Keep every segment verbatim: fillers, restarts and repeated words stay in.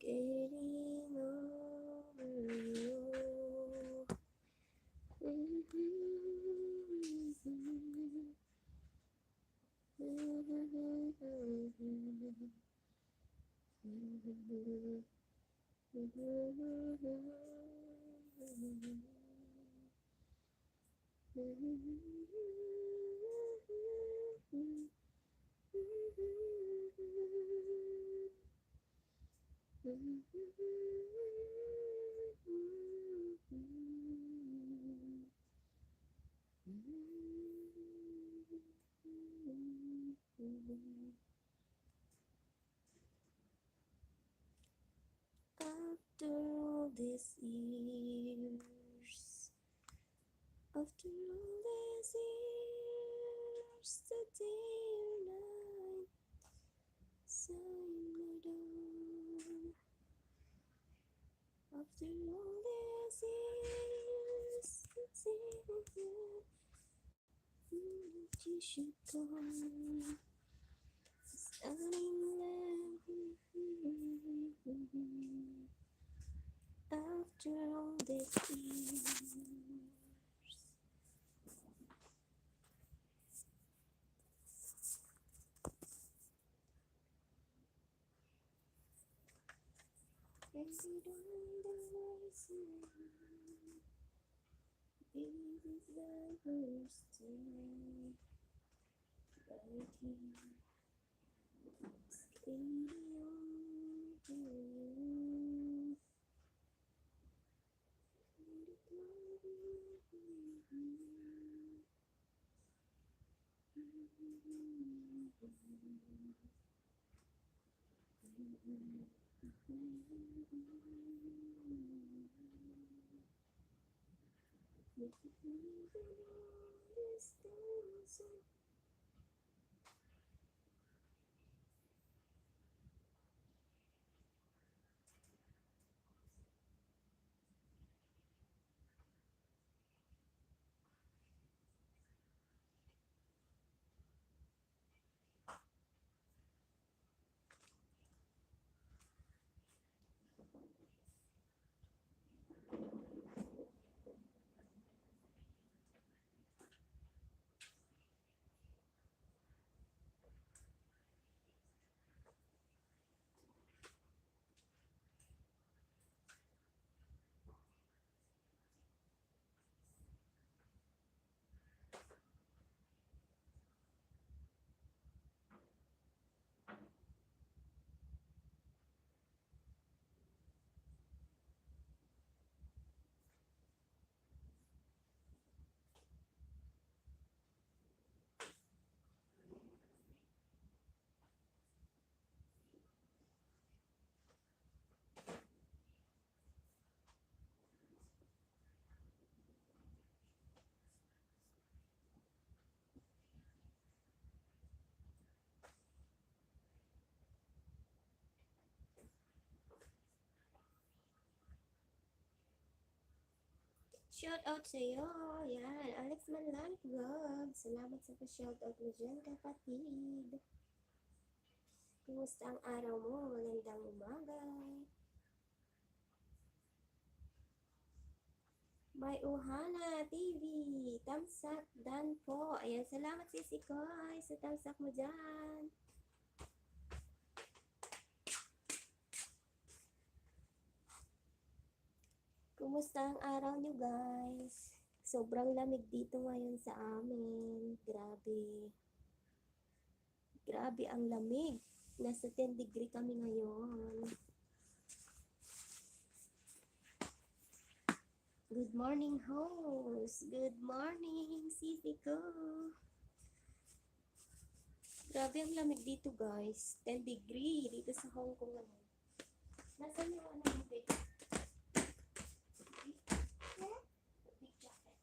cascading over you. After all these years, after all these years, the day or night, saying my darling. After all these years, it seems that you should go. Starting love after all these years. And we don't understand. This is the first time I hear stadium to you. Shout out sa'yo. Yan, Alex Manlan Vlog. Salamat sa pa-shout out mo dyan, kapatid. Kumusta ang araw mo? Magandang umaga. May Uhana T V. Thumbs up dan po. Ayan, salamat, Sisi Koy, sa thumbs up mo dyan. Kumusta ang araw nyo, guys? Sobrang lamig dito ngayon sa amin. Grabe. Grabe ang lamig. Nasa ten degree kami ngayon. Good morning, host. Good morning, Sisi ko. Grabe ang lamig dito, guys. Ten degree dito sa Hong Kong ngayon. Nasaan yung ano, yung big, big jacket? Where's your big jacket?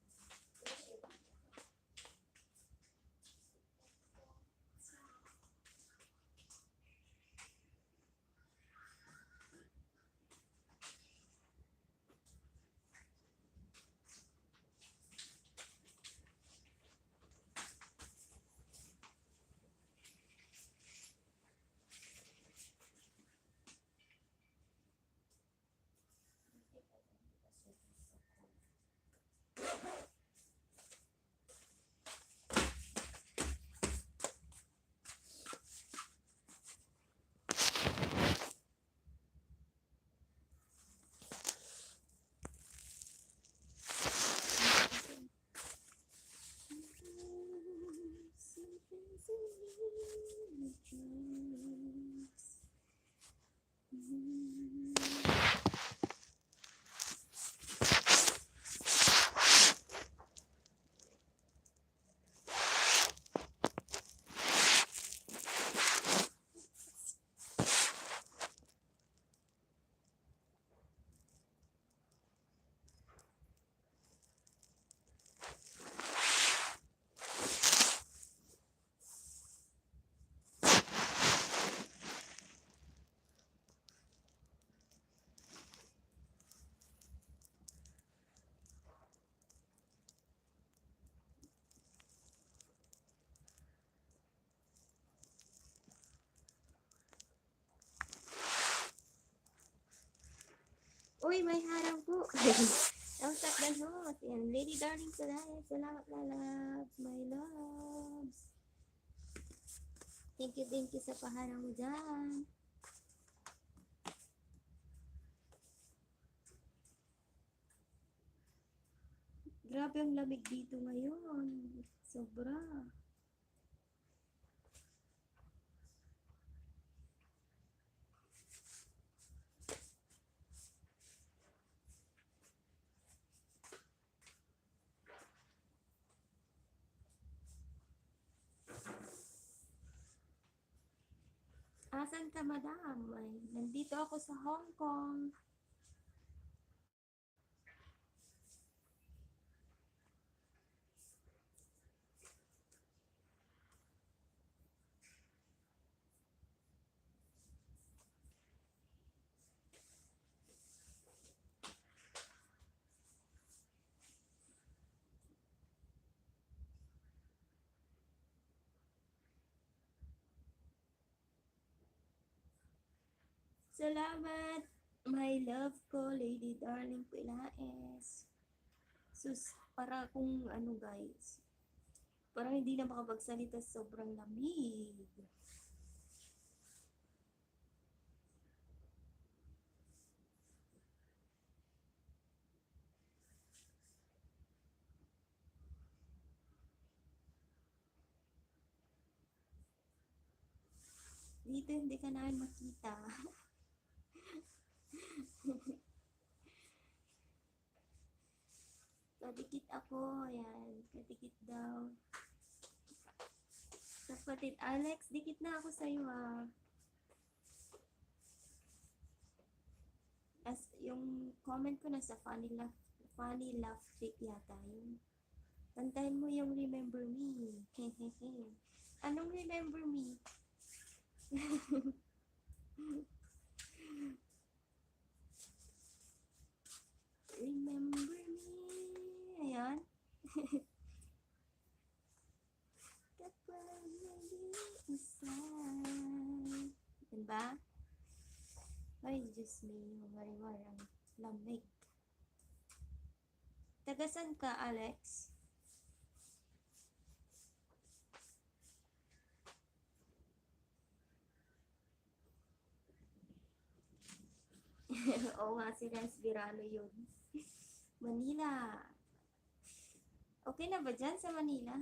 Uy, may harang po. Thumbs up dan ho. Yan, Lady Darling Pulayan. Salamat, lalabs. My loves. Thank you, thank you sa paharang mo dyan. Grabe ang lamig dito ngayon. Sobra. Asan ka, madam? Ay, nandito ako sa Hong Kong. Salamat, my love ko, Lady Darling Pilaes. Sus, para kung ano, guys, parang hindi na makapagsalita, sobrang lamig. Dito hindi ka namin makita. Kadikit ako, ayan. Kadikit daw. Kapatid Alex, dikit na ako sa'yo, ah. As, yung comment ko nasa funny laugh, funny laugh trick yata yun. Kantahin mo yung Remember Me. Hehehe. Anong Remember Me? Remember me. Ayan. Kapag nag-iisa. Diba? Ay, Diyos mio, mariwarang lamig. Taga saan ka, Alex? Oo nga, si Renz Biralo yun. Manila. Okay na ba dyan sa Manila?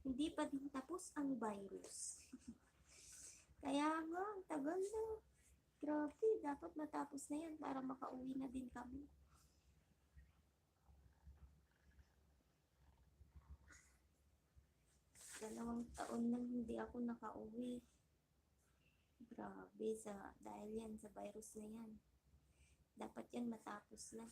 Hindi pa din tapos ang virus. Kaya nga, ang tagal na. Grabe, dapat matapos na yan para makauwi na din kami. Dalawang taon nang hindi ako nakauwi. Grabe, sa, dahil yan sa virus na yan. Dapat yan matapos na.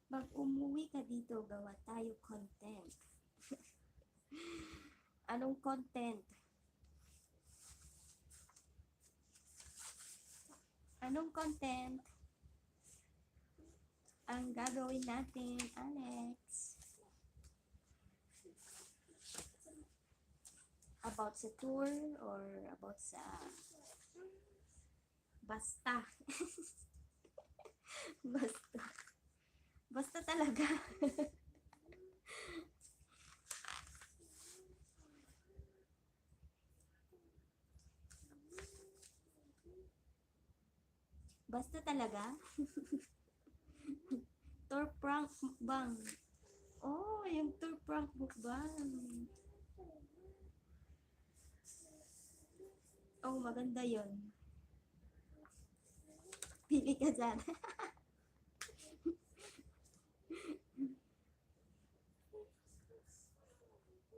Pag umuwi ka dito, gawa tayo content. Anong content? Anong content ang gagawin natin, Alex? About sa tour or about sa Basta. Basta. Basta talaga. Basta talaga. Tour prank mukbang. Oh, yung tour prank mukbang. Oh, maganda yon. Pili ka dyan.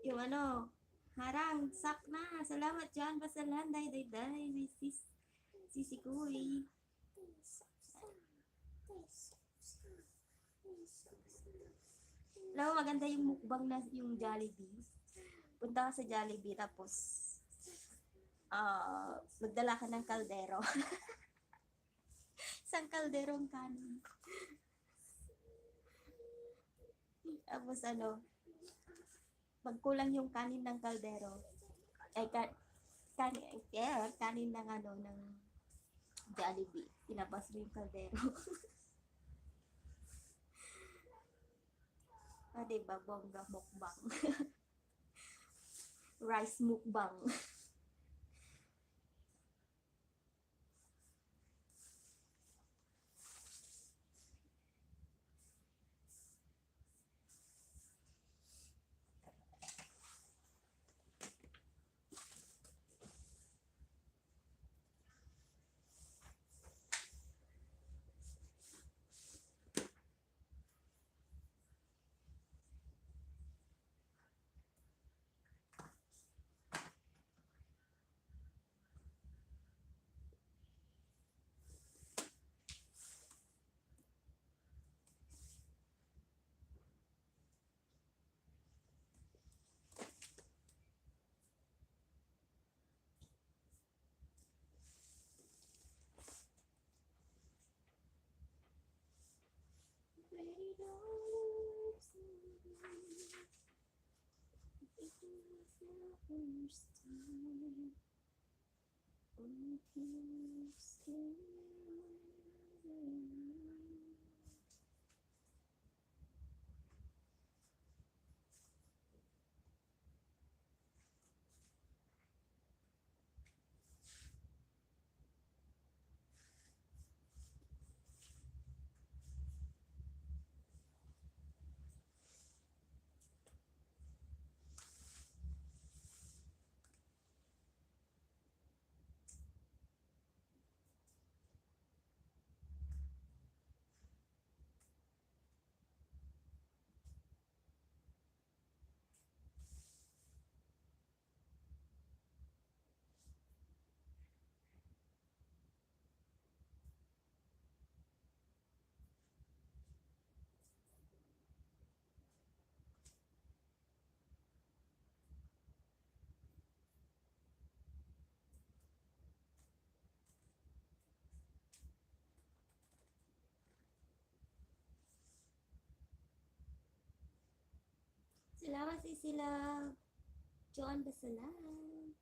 Yung ano, harang, sak na. Salamat, John Basalan. Day, day, day. May sis, sisikoy. Alam mo, maganda yung mukbang na yung Jollibee. Punta ka sa Jollibee, tapos, ah, magdala ka ng kaldero. Isang kalderong kanin. Tapos ano, magkulang yung kanin ng kaldero. Ay, ka, kanin, eh, kanin ng ano, ng Jollibee. Ilabas mo yung kaldero. Ah, diba? Bongga mukbang. Rice mukbang. Salamat, Sisi Love. John Basalan.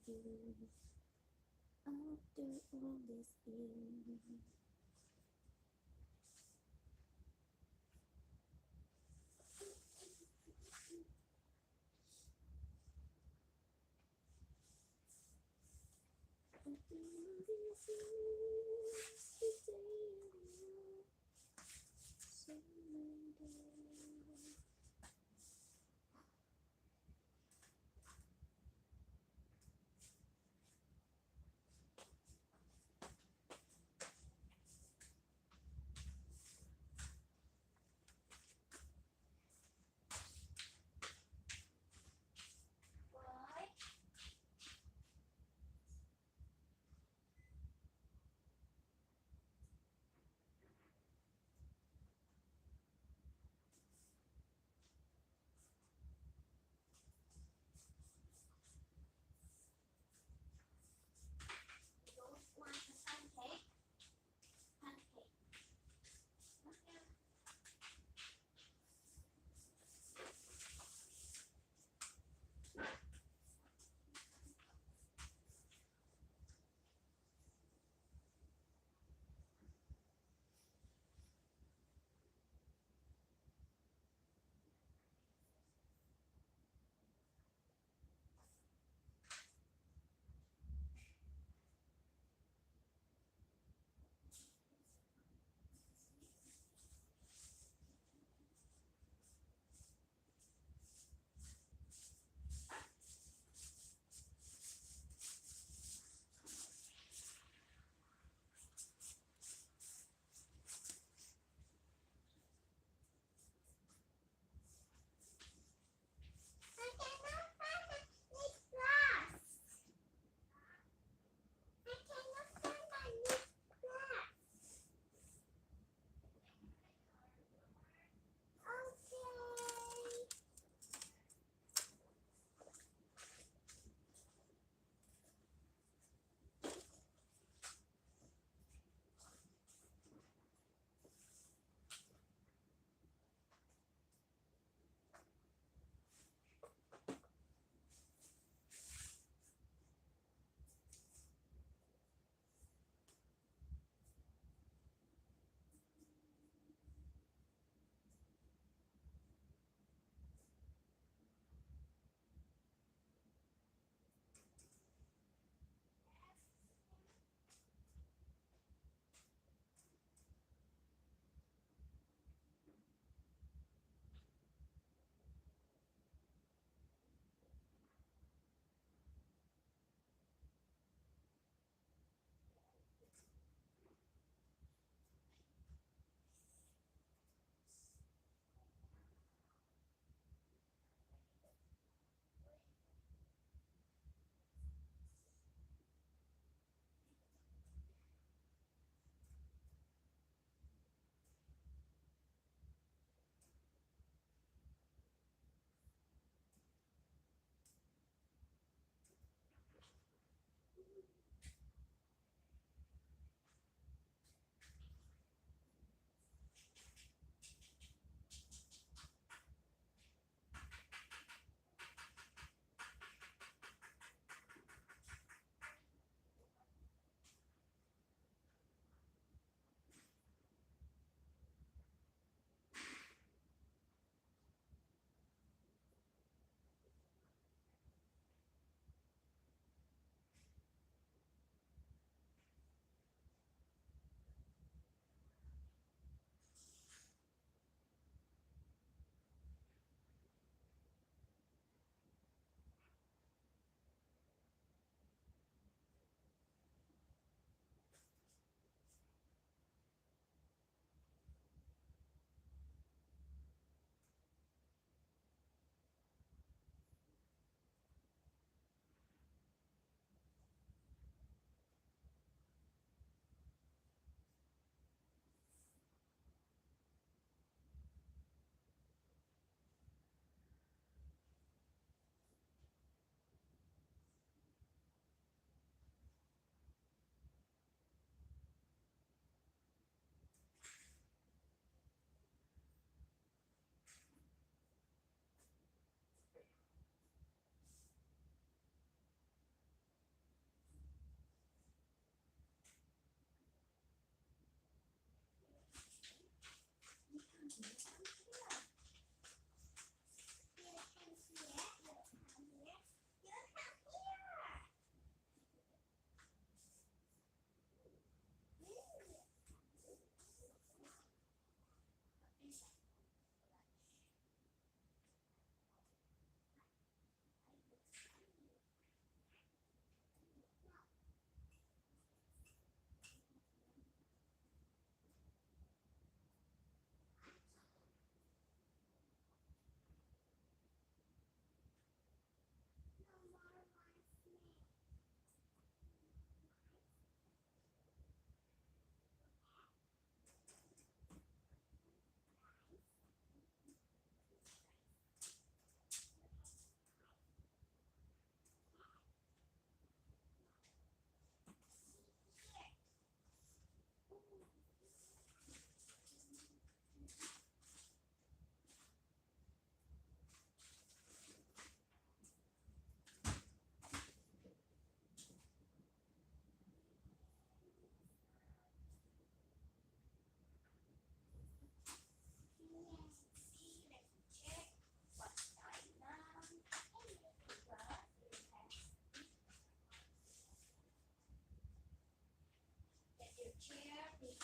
After all these years. After all these years, today I know. So many days.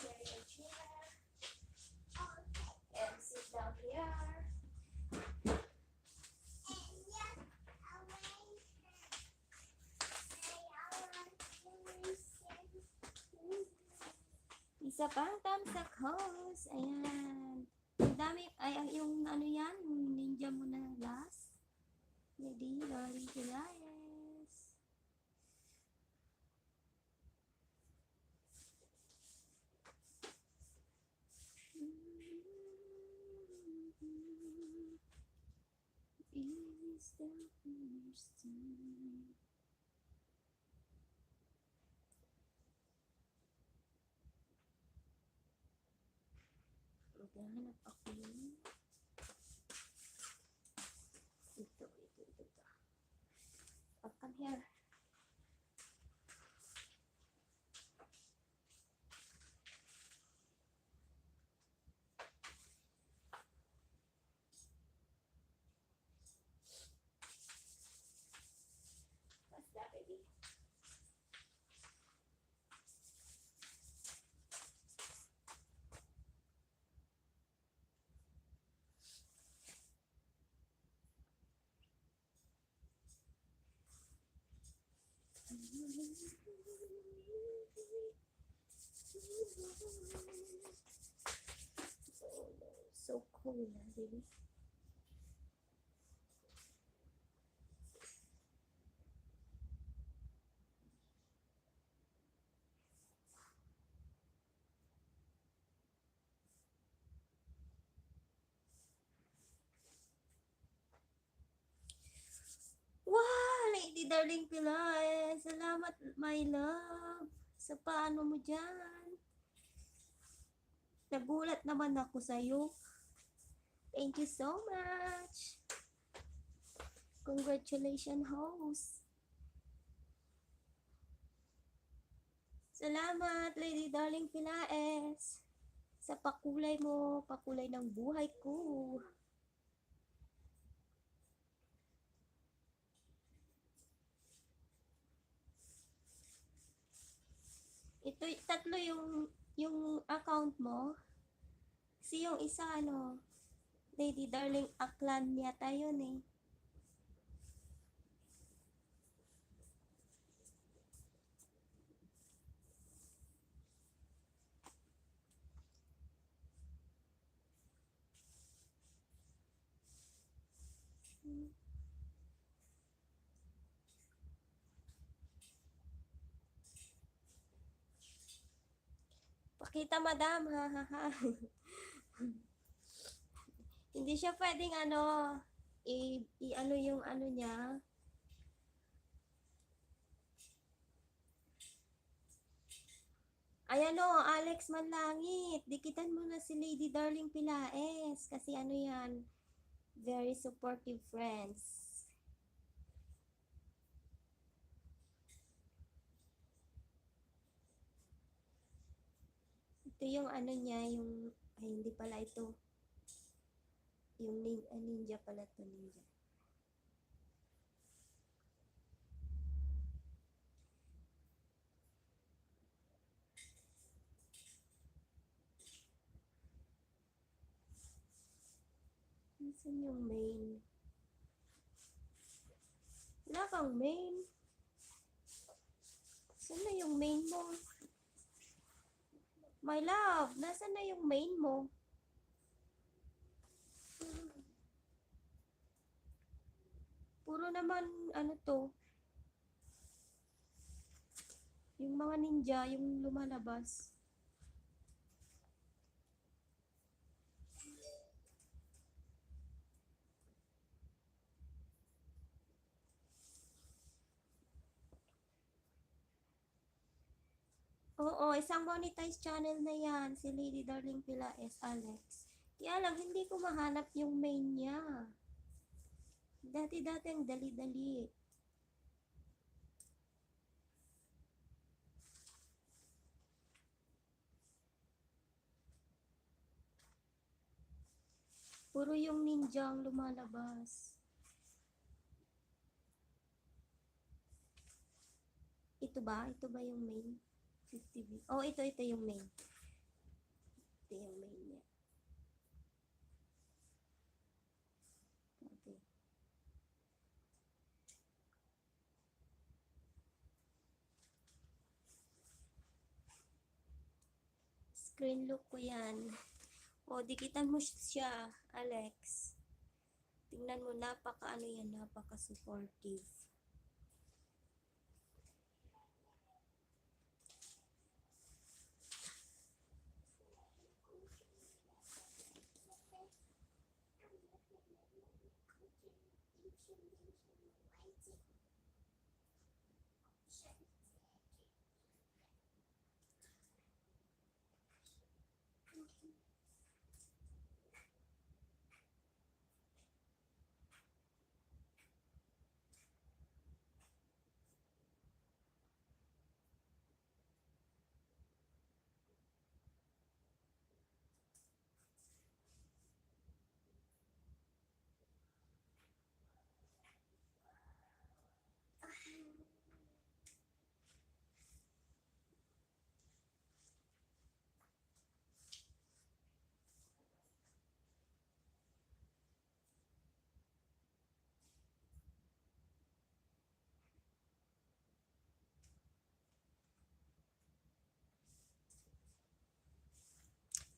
here your chair. And sit down here. Isa pang thumbs up, host. Ayan. Ang dami, ay, ay, yung ano yan, yung ninja mo na last. Lady Lori Pilares. Is the first time. Maghahanap ako ng ito, ito, ito, ito. Oh, come here. What's that, baby? So cold, ah, baby. Wow, Lady Darling Pilares. Salamat, my love. Sa paano mo dyan? Nagulat naman ako sa'yo. Thank you so much. Congratulations, host. Salamat, Lady Darling Pilares. Sa pakulay mo, pakulay ng buhay ko. Ito, tatlo yung, yung account mo. Kasi yung isa, ano, Lady Darling Aklan yata yun eh. Pakita, madam, ha, ha, ha. Hindi siya pwedeng, ano, i-, i-ano yung ano niya. Ayan o, Alex Manlangit, dikitan mo na si Lady Darling Pilares. Kasi ano yan, very supportive friends. Ito yung ano niya, yung, ay, hindi pala ito. Yung nin-, ah, ninja pala to, ninja. Nasaan yung main? Wala kang main. Saan na yung main mo? My love, nasaan na yung main mo? Puro naman, ano to, yung mga ninja, yung lumalabas. Oo, isang monetized channel na yan, si Lady Darling Pilares, Alex. Kaya lang, hindi ko mahanap yung main niya. Dati-dati ang dali-dali. Puro yung ninja ang lumalabas. Ito ba? Ito ba yung main? Fifty V. Oh, ito, ito yung main. Yung main niya. Okay. Screen lock ko yan. O, dikitan mo siya, Alex. Tingnan mo, napaka ano yan, napaka supportive.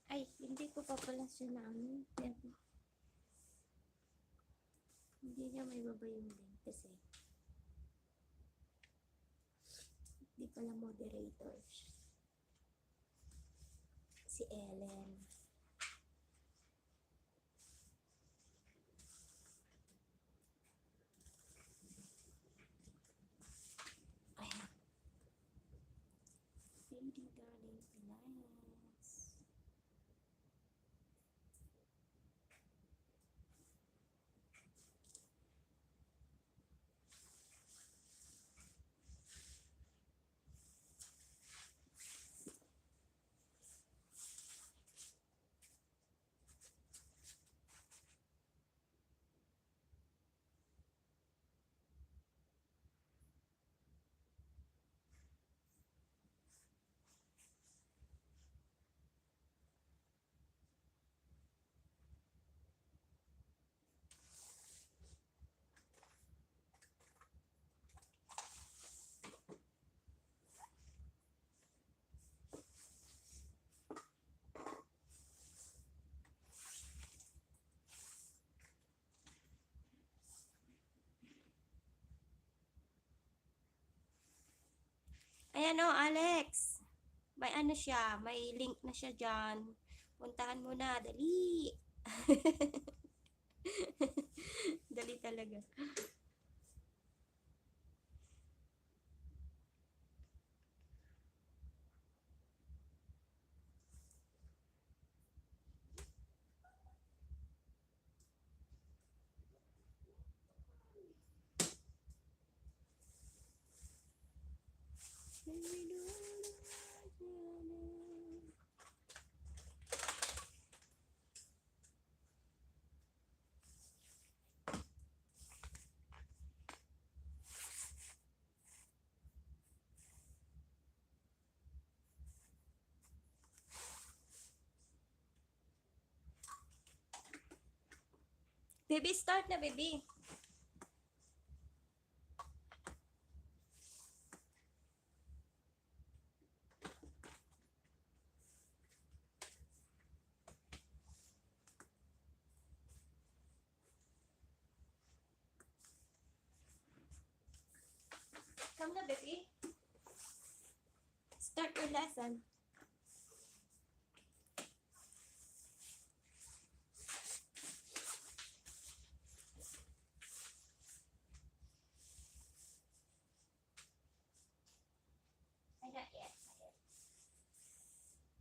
Ay, hindi ko pa pala siya na ano. Yan. Hindi niya maibaba yung link kasi hindi pala moderator si Ellen. Ayan. Baby darling, nice. Ayan o, Alex. May ano siya, may link na siya dyan. Puntahan mo na, dali. Dali talaga. Baby, start na, baby. Come na, baby. Start your lesson. Ay, not yet, not yet.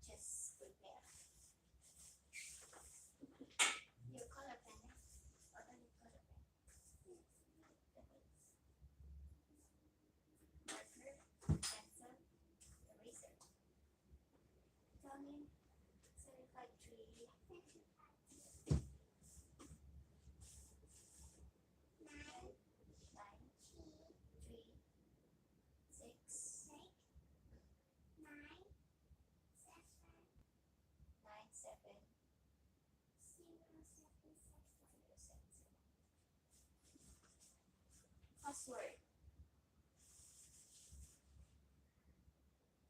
Just prepare. Your color pen, eh? What are your color pen? Marker, pencil, eraser. Word.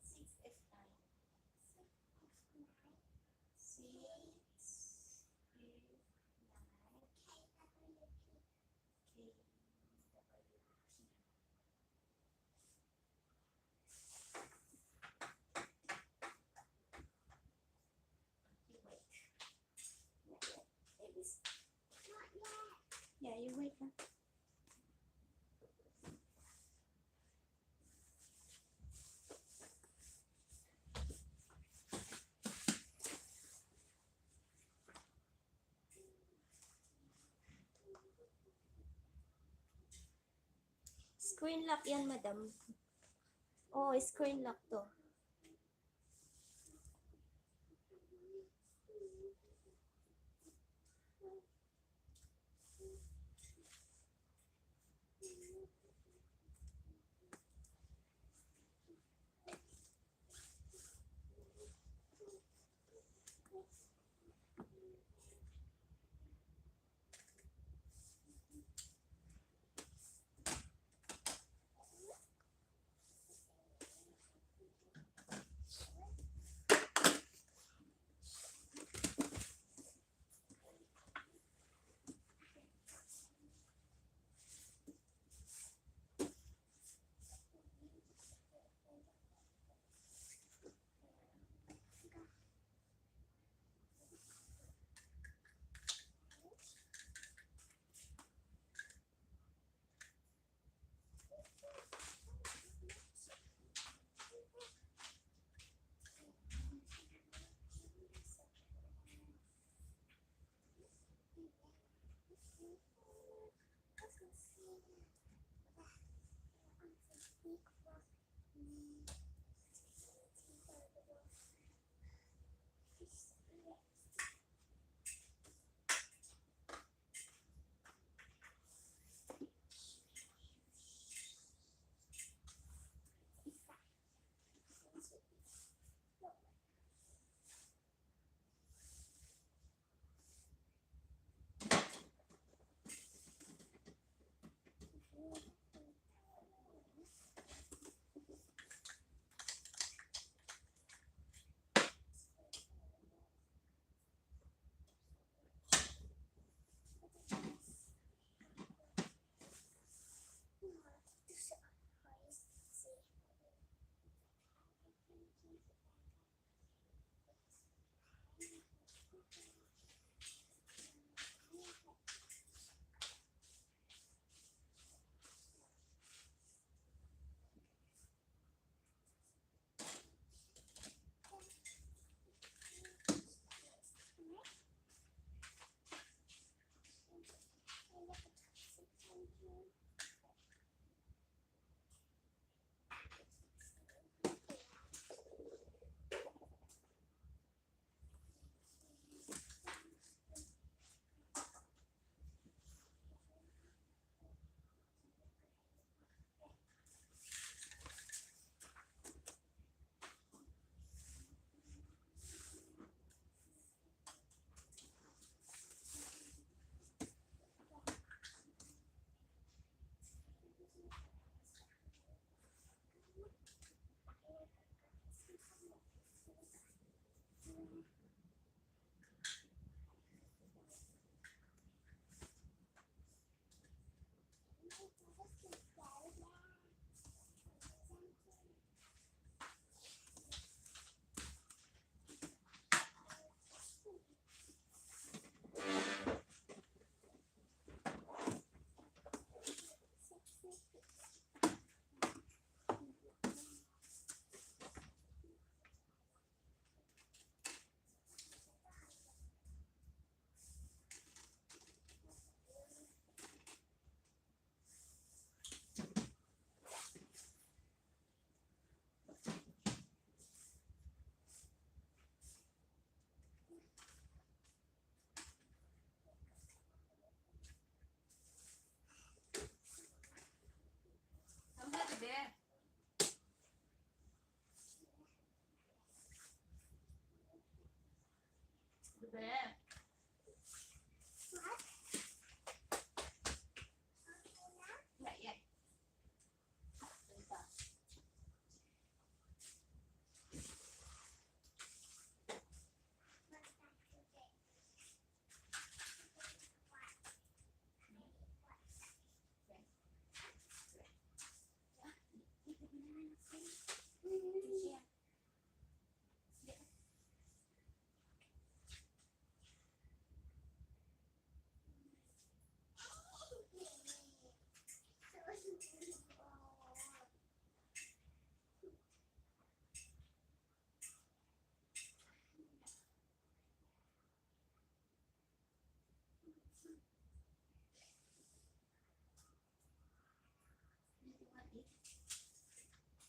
Six F nine. Six F nine. Six F nine. K W P. You wait. Not yet. It was. Not yet. Yeah, you wait, huh? Screen lock yan, madam. Oo, screen lock to.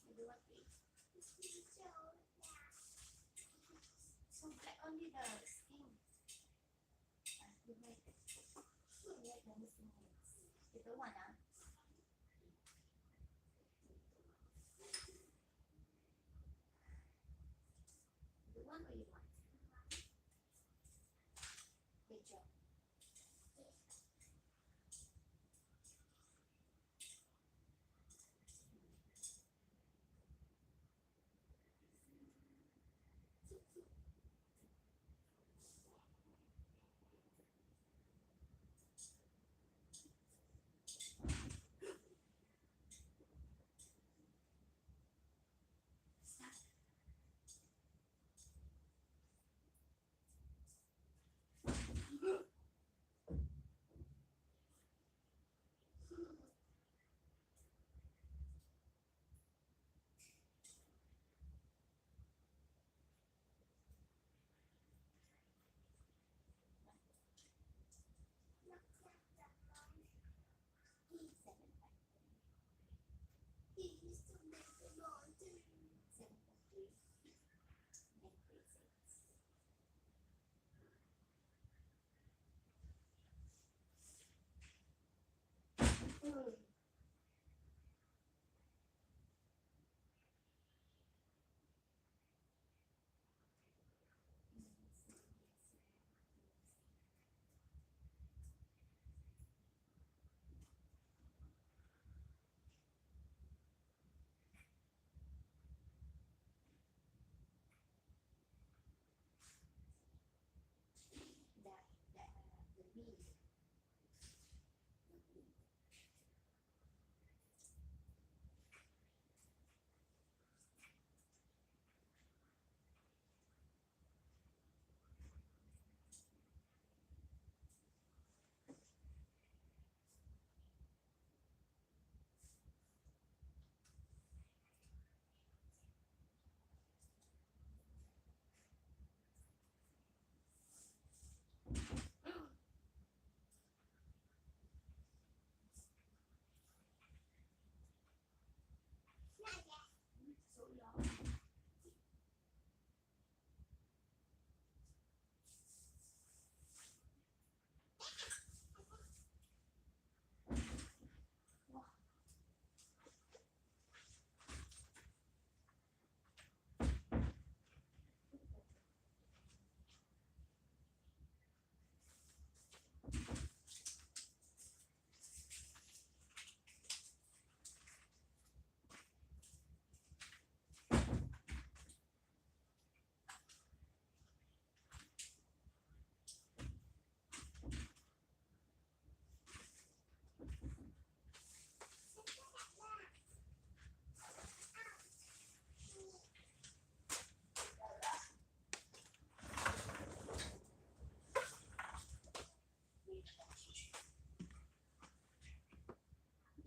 Maybe what we, so, like, only the skin. Ah, you might, you might notice the missing links. You don't wanna. You want or you want? Good job.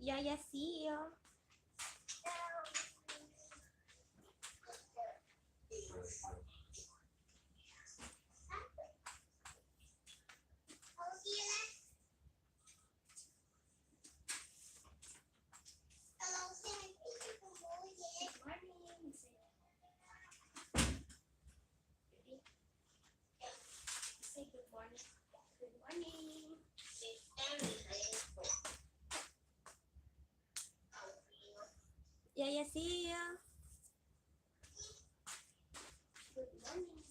Yeah, yeah, see you. Say good morning. Good morning. Yeah, yeah, see you. Good morning.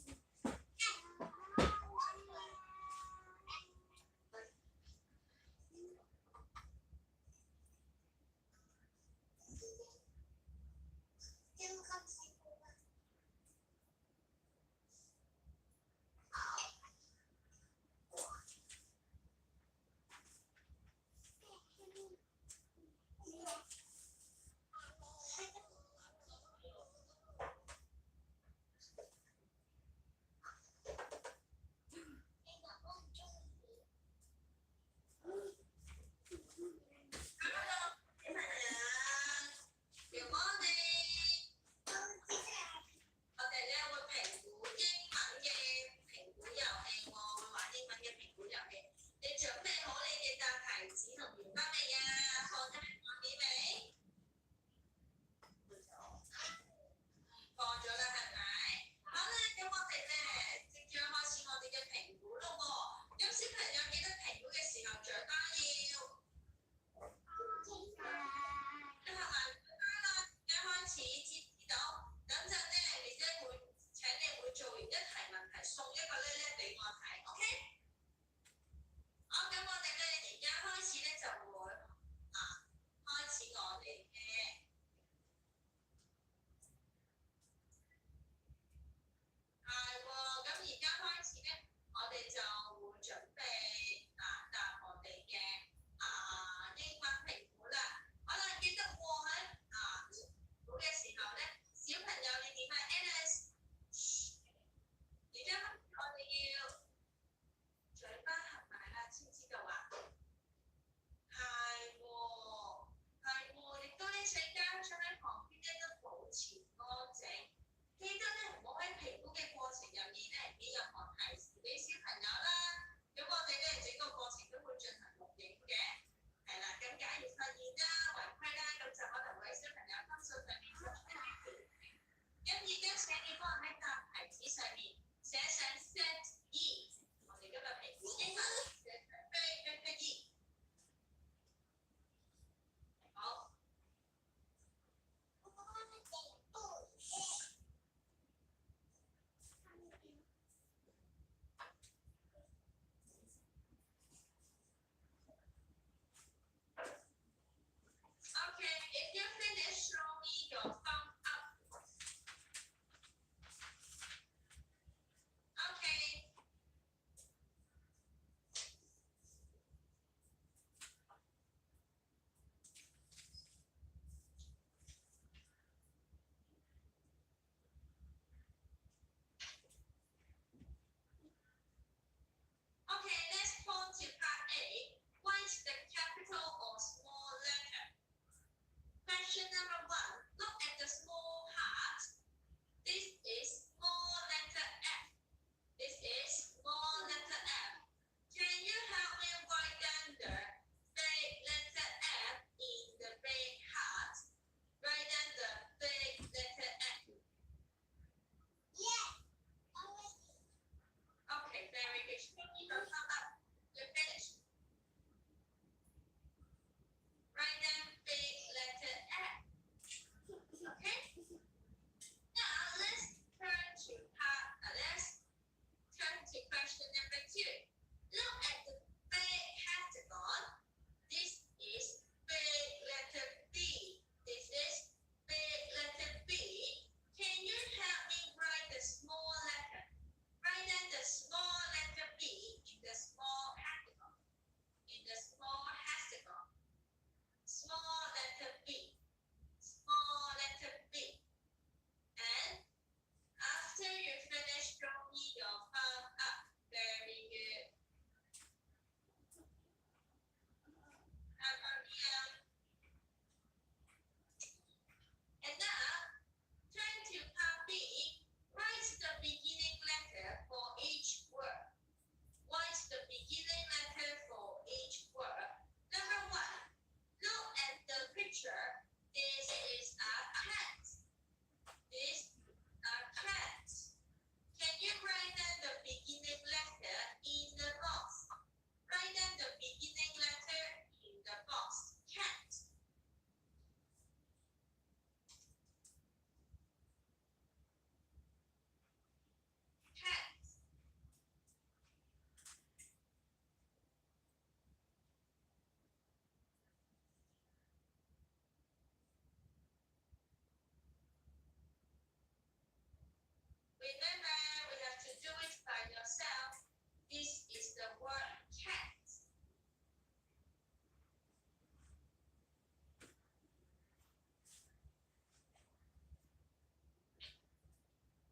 Remember, we have to do it by yourself. This is the word cat.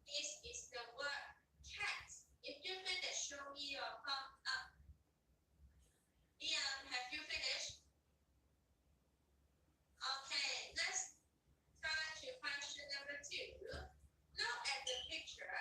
This is the word cat. If you finish, show me your thumb up. Liam, have you finished? Okay, let's turn to question number two. Look at the picture.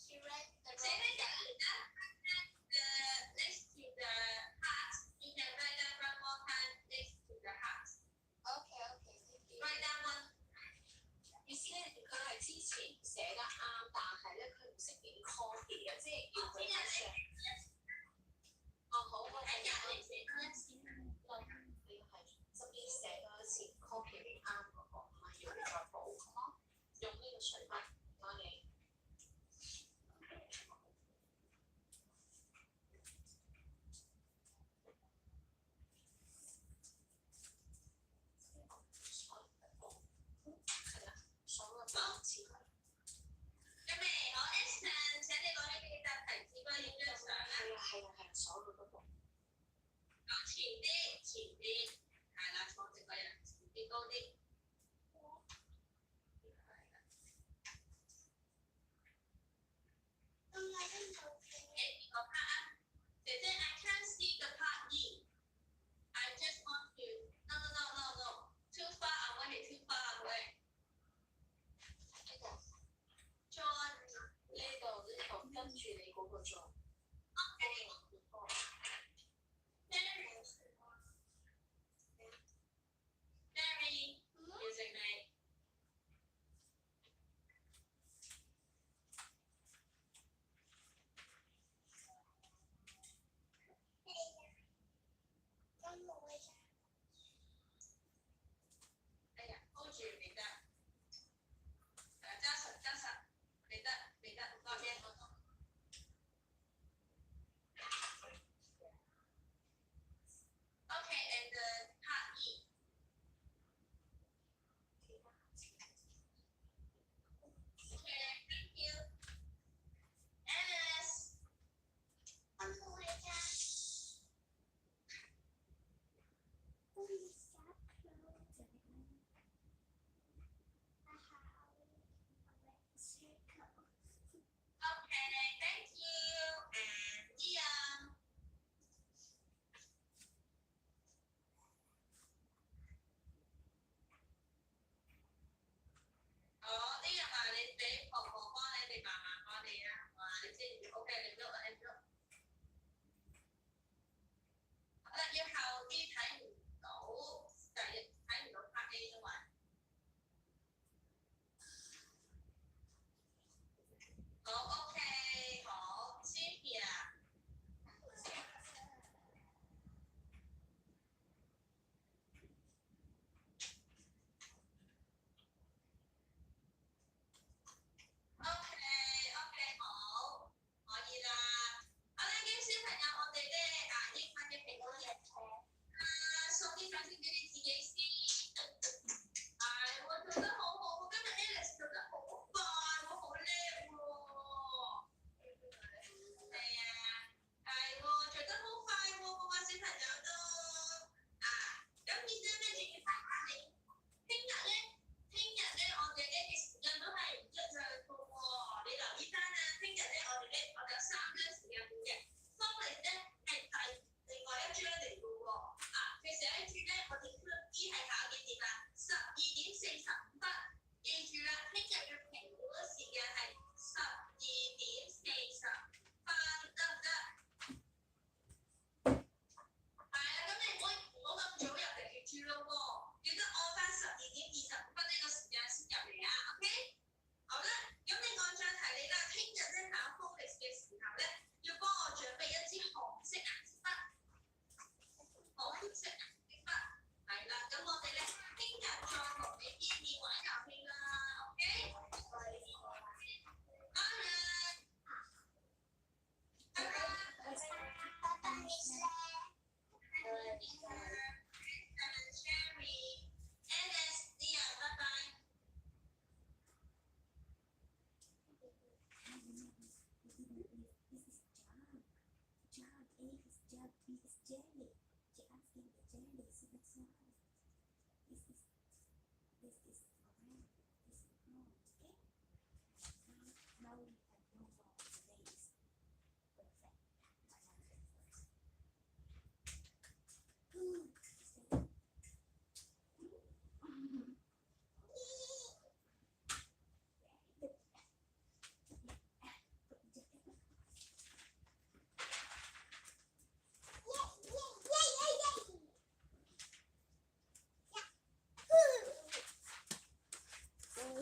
He read the wrong hand. The next to the heart. You can write down one more hand next to the heart. Okay, okay, thank you. Write down one. 意思咧，佢係之前寫得啱，但係咧佢唔識點 copy 啊，即係要佢寫。哦，好，我哋下次呢個係側邊寫多一次 copy 啱嗰個，唔係要你再補，好冇？用呢個水筆，唔該你。係啦，所有嘅字。咁咪我 Ashton，請你攞起你嘅提子幫你影張相啦。係啊係啊係啊，所有嗰個。講前啲，前啲，係啦，坐直個人，前啲高啲。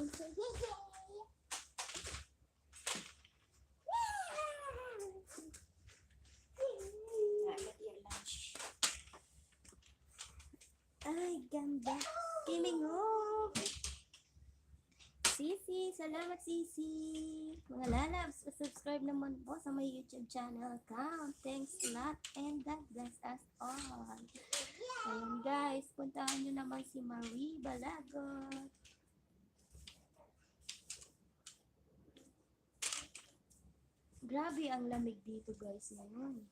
Ay, ganda. Kiling, oh. Sisi, salamat, Sisi. Mga lalabs, subscribe naman po sa my YouTube channel, Cam. Thanks a lot and God bless us all. Ayan, guys, puntahan nyo naman si Marie Balagot. Grabe ang lamig dito, guys, ngayon.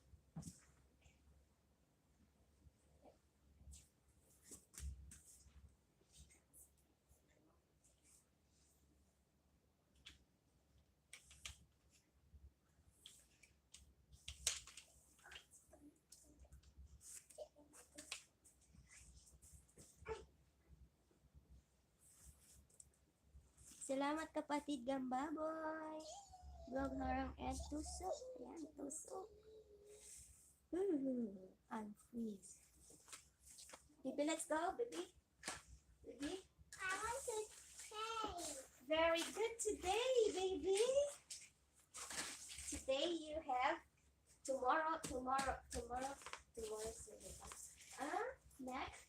Salamat, kapatid Gambaboy. Vlog harang and tusok. Ayan, tusok. Ooh, I'm freeze. Baby, let's go, baby. Baby. I want to play. Very good today, baby. Today you have tomorrow, tomorrow, tomorrow, tomorrow. Ah, next,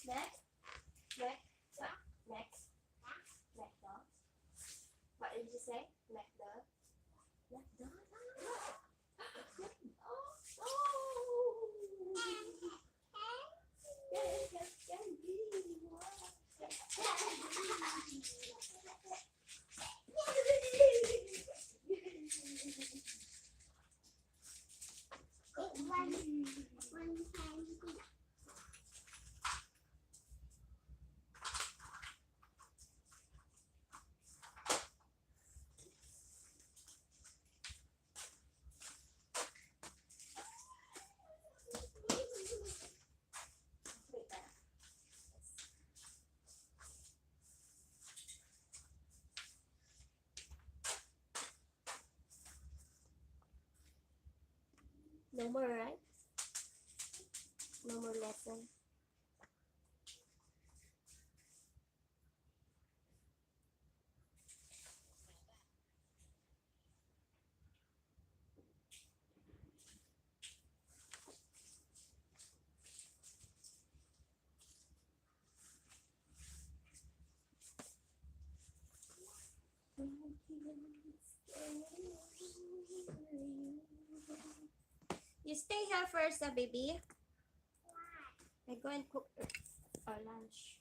next, next, next, next. What did you say? Next. No more, right? No more lesson. You stay here first, ah, baby. I go and cook our lunch.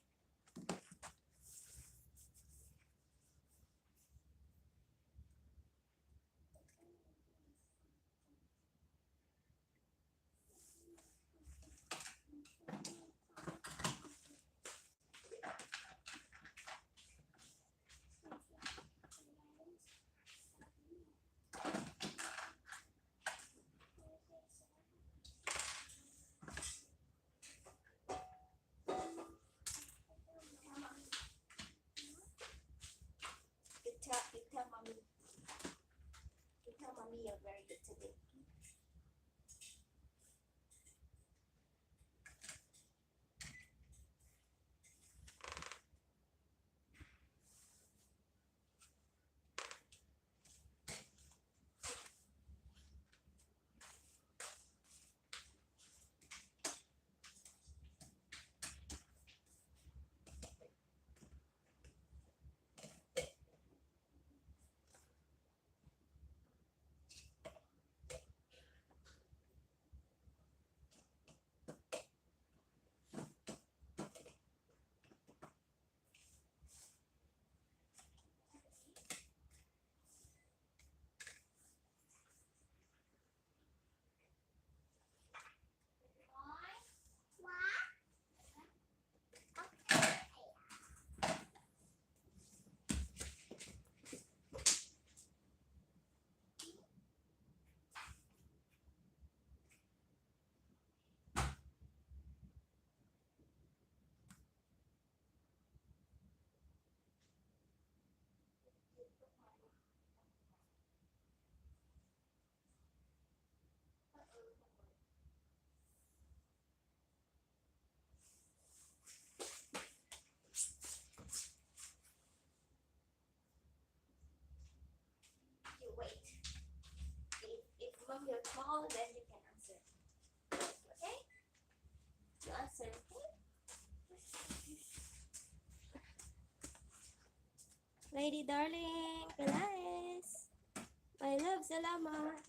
Good job, good job, mommy. Good job, mommy. You're very good today. Wait. If, if mommy will call, then you can answer. Okay? You answer, okay? Lady Darling, Calais. My love, salamat.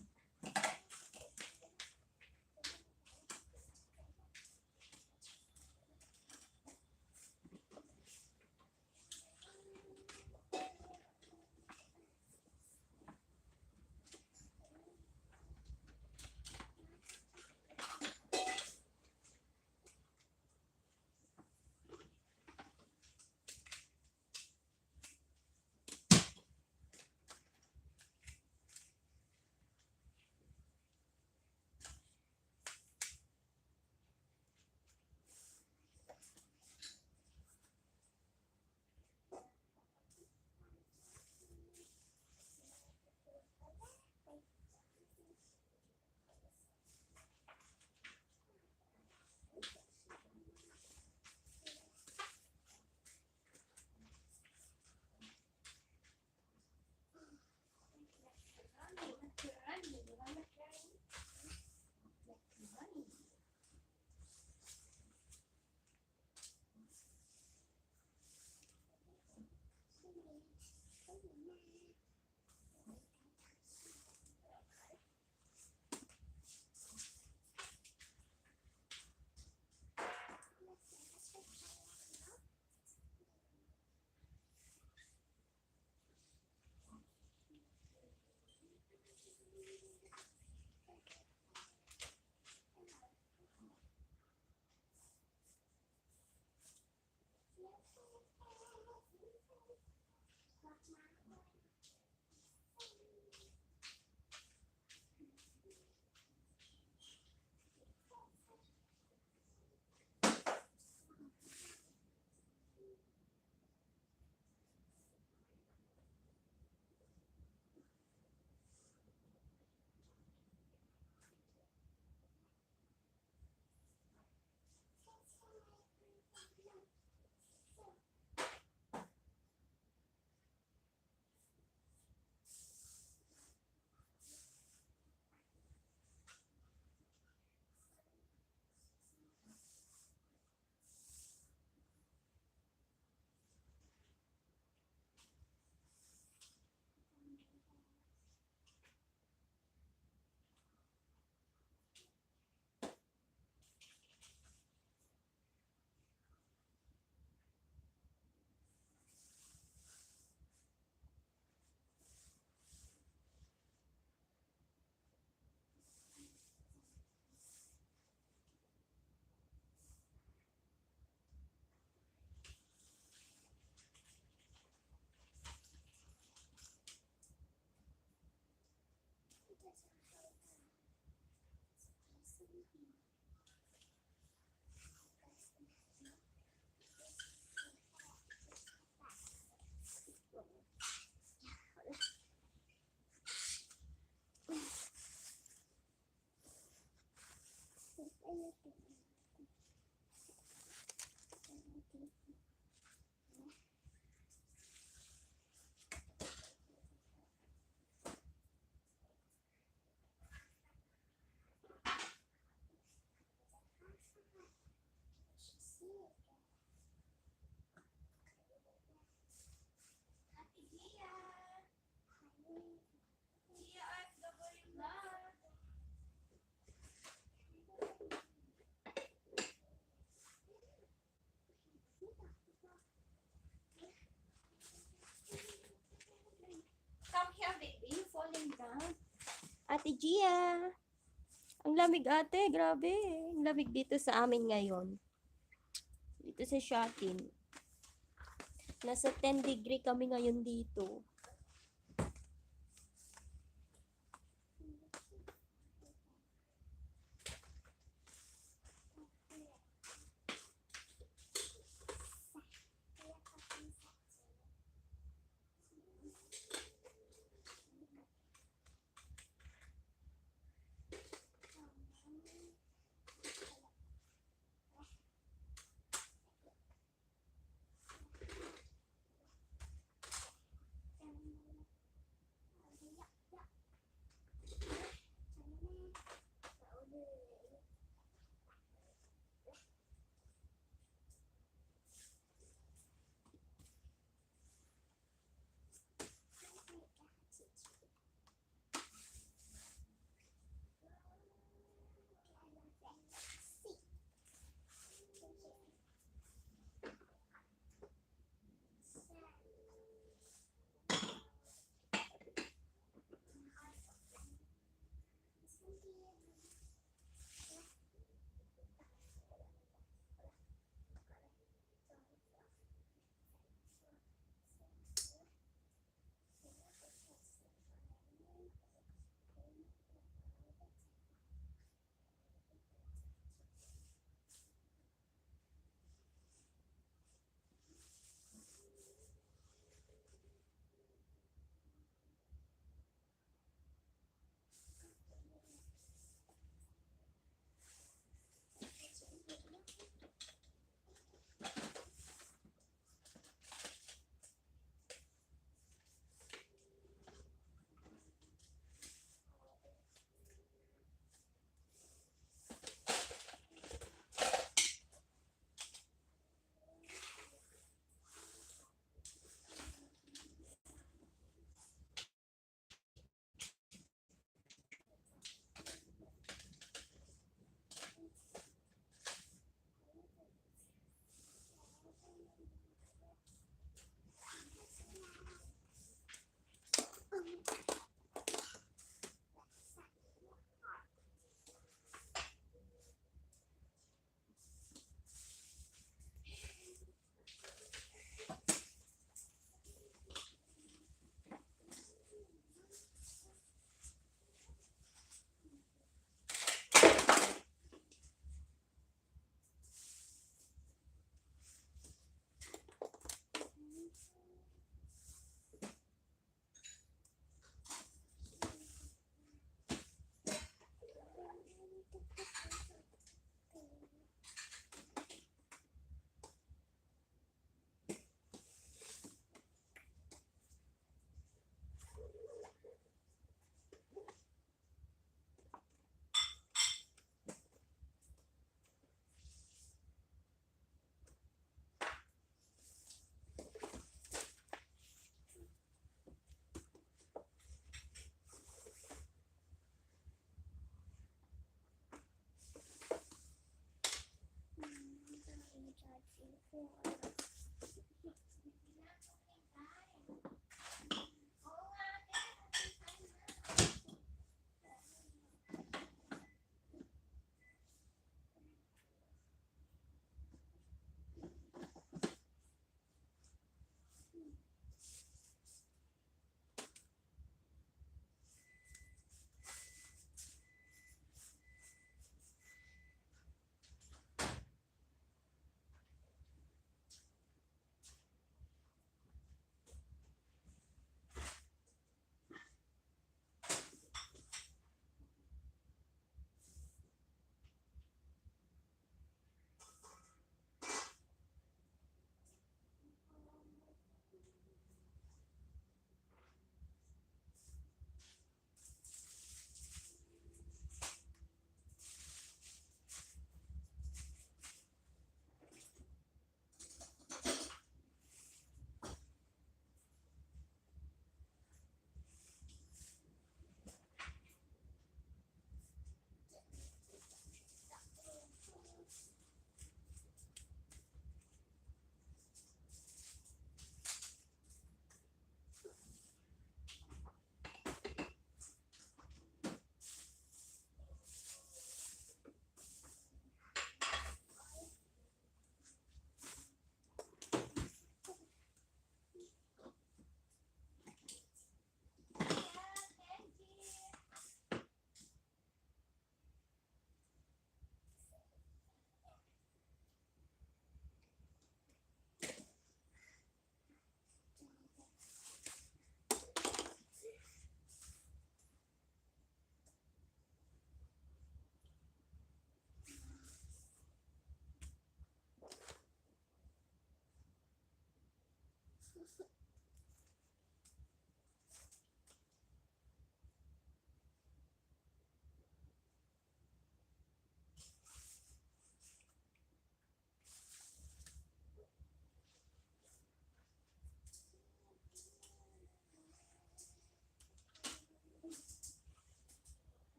Come here, baby. Falling down. Ate Gia. Ang lamig, ate. Grabe. Ang lamig dito sa amin ngayon. Dito sa Shatin. Nasa ten degree kami ngayon dito.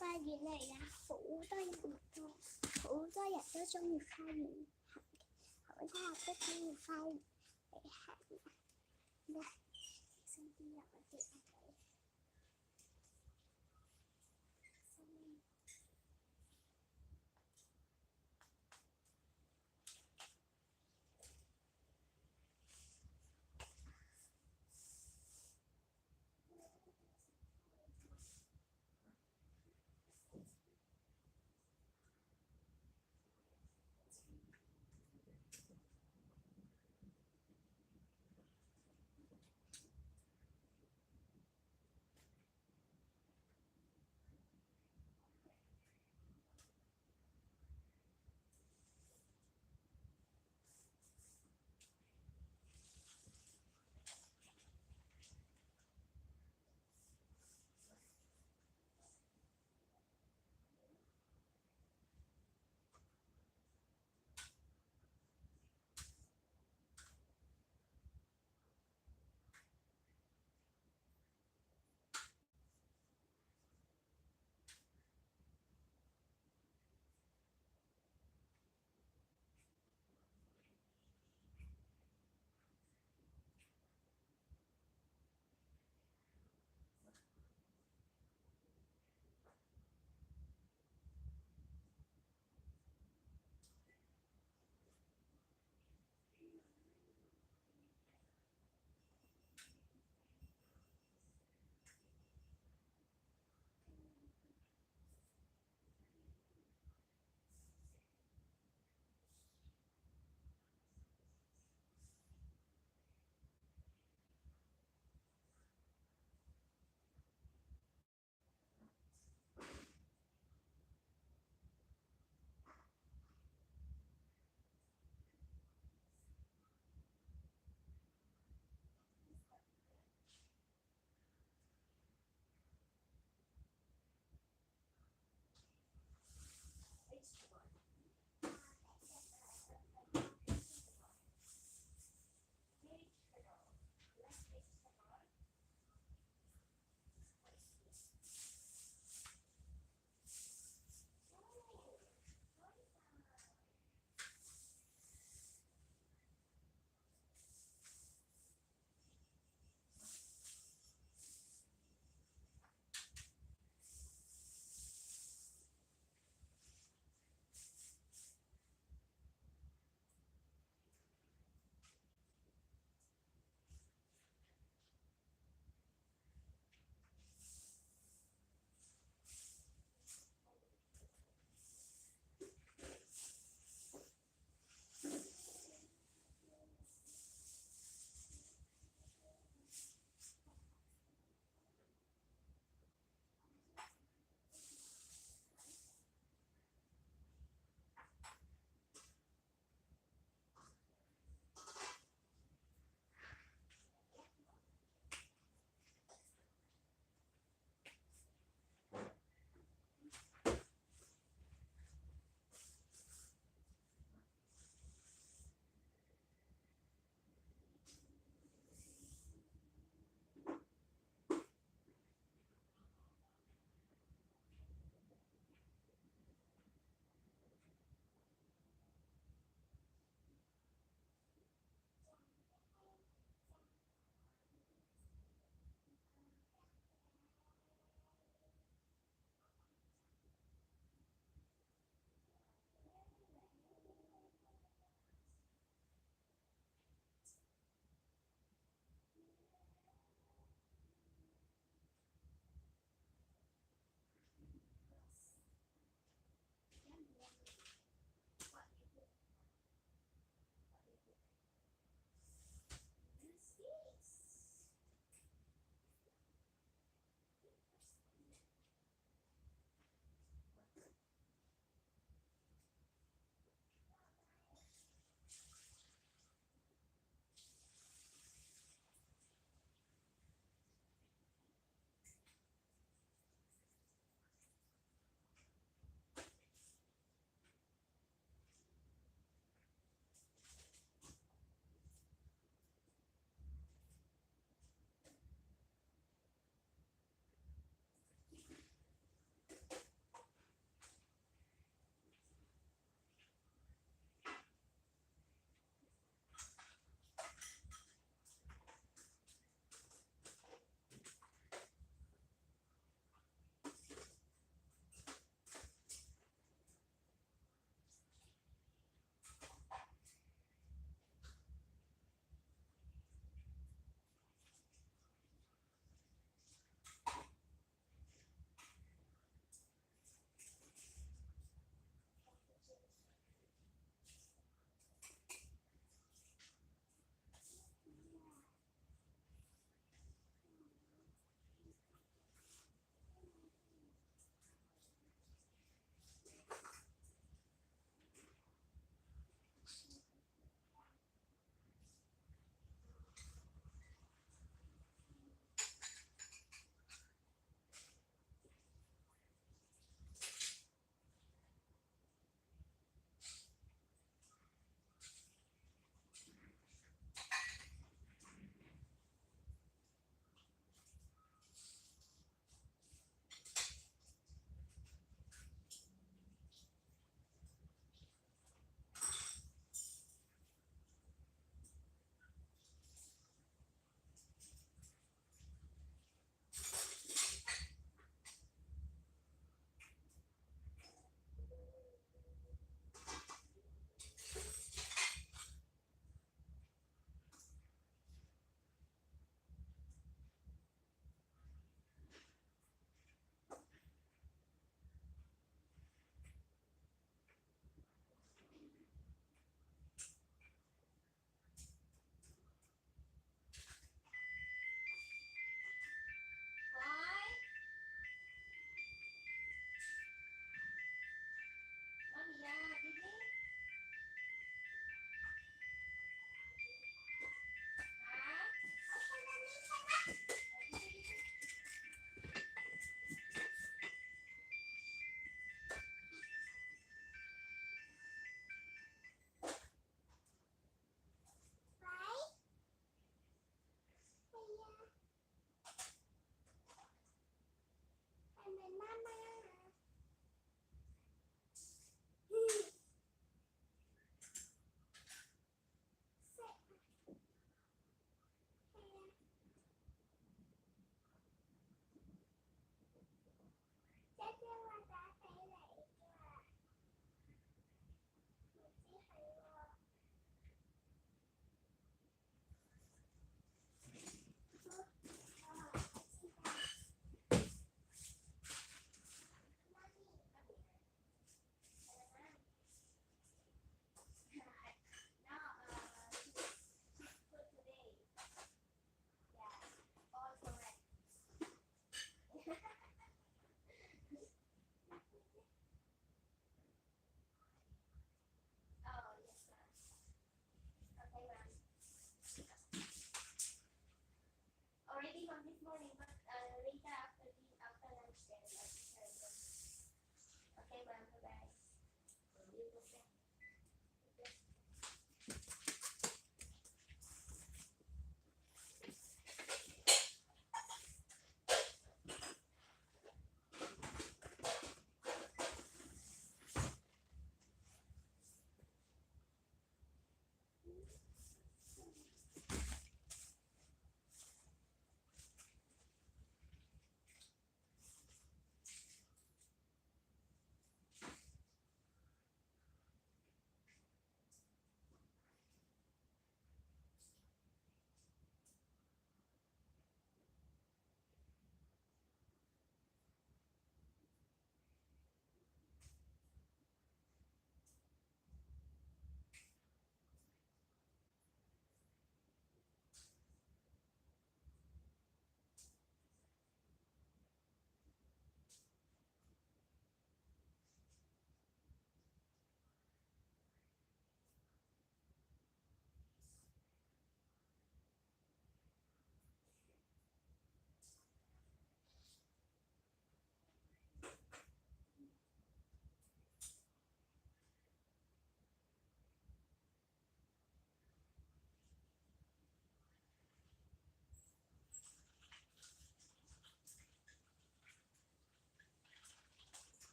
花园了呀，我屋到养的，我屋到养这种花园，好，好，那这种花园，哎，好，那，兄弟养的，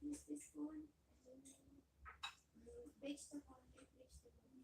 Is this one? Mm, vegetable, vegetable.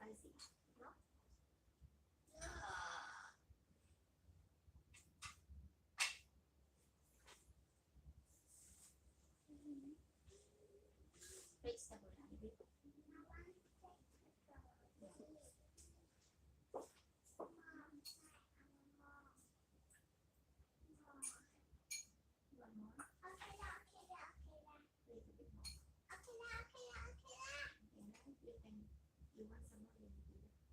Spicy. Vegetable, ano ba ito? One more. Little bit more. Okay na, you can, you want some more, you can do that.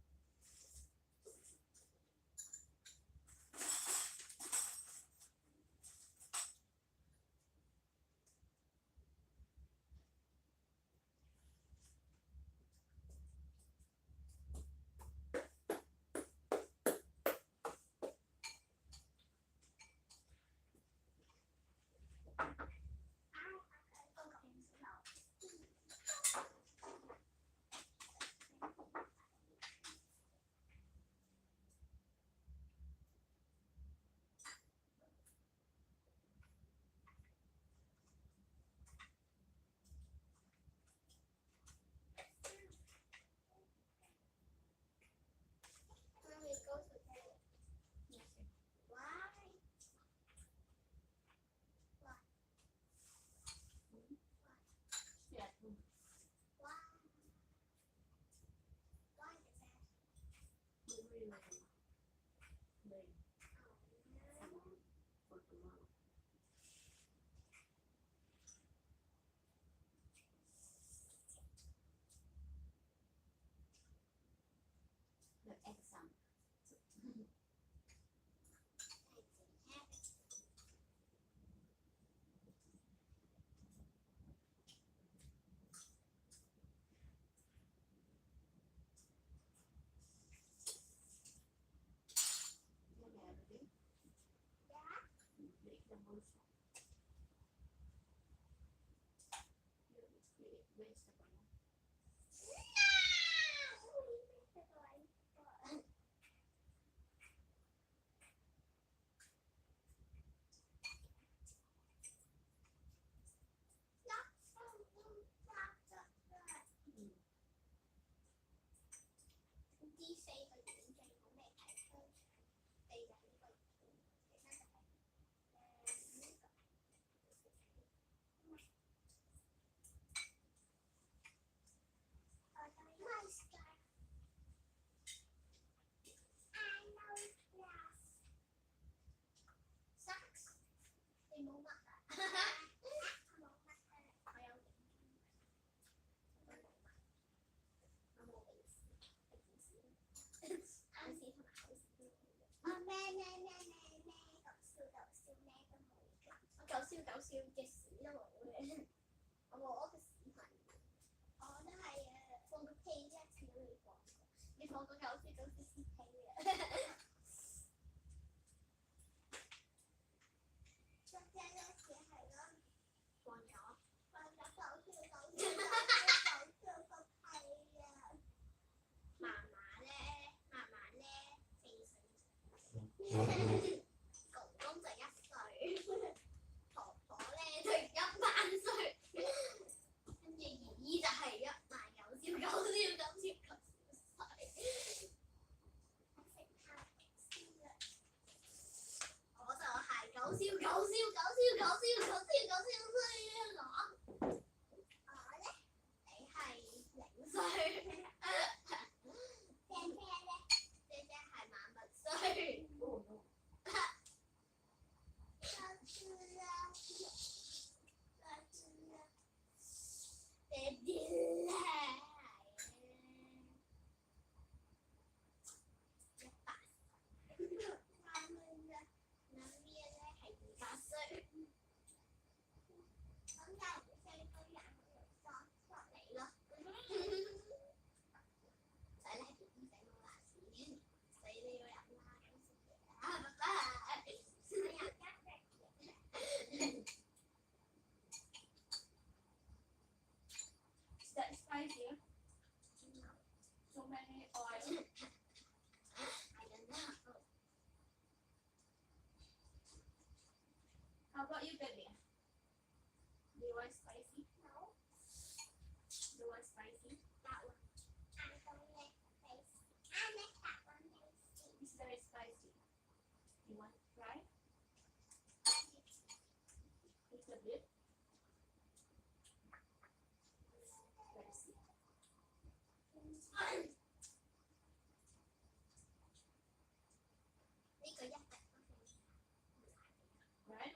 Why? Why? Why? Why is that? The exam. Socks. Ay, mama ka. Mama ka. Ayaw. Mama, please. Please. Ang si Mama, please. Mama, na, na, na, na. Go, go, go, go, go. Go, go, go, go, just slow. Amo, okay, sige. Oo, na, ay, eh, kung kaya, sige, kung, kung, kung, kung, kung, kung, kung, Is that spicy? So many oil. I don't know. How about you, baby? Do you want spicy? No. Do you want spicy? That one. I don't like spicy. I like that one tasty. It's very spicy. You want to try? Little bit. Let's see. Right?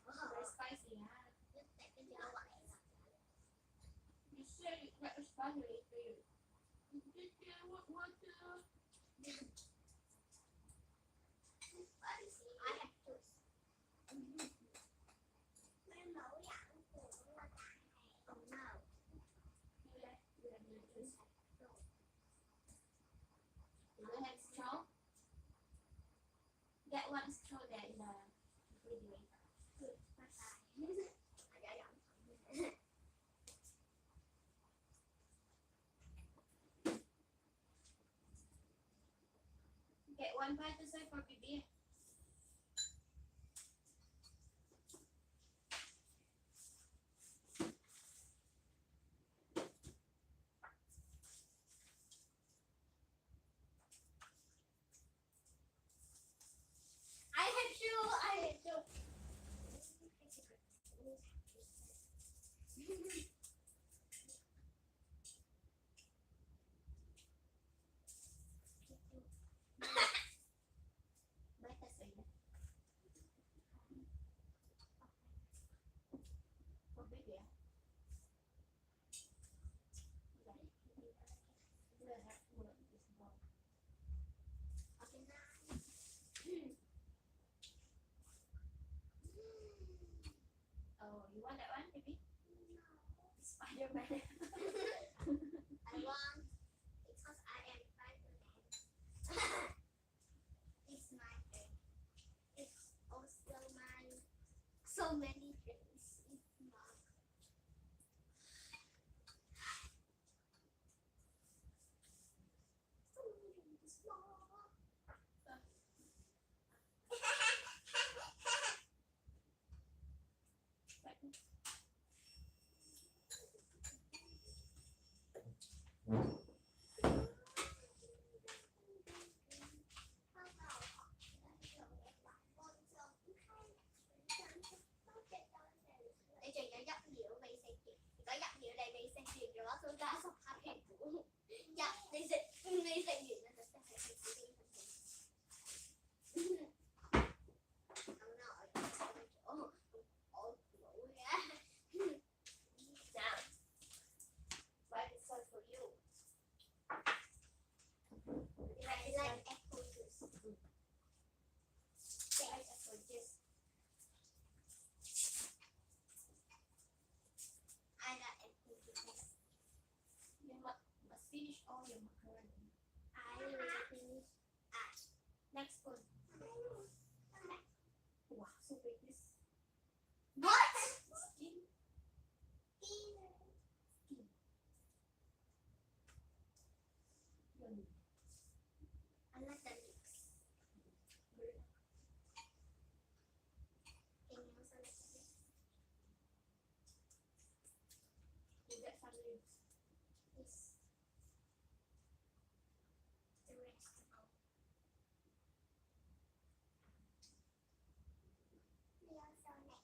Very spicy, huh? You said it's not spicy, it's weird. You think I want, want to? Spicy. I have juice. Do you have straw? Get one straw there in the refrigerator. Good. Bye-bye. Get one bite to serve for baby. I have shoe, I have shoe. Bye, Tasay. Pabili, ah. Oh, you want that one, baby? Spider-Man. I want, because I am Spider-Man. It's my thing. It's also my, so many things. It's my Now, why this one for you? I like apple juice. I like apple juice. I like apple juice. You mu-, must finish all your macaroni. I will finish. Ah, next one. Wow, so big this. What? Skin. Skin. Skin. Yun. I like the lips. Can you also like the lips? You get some lips. Yes. The rest of all.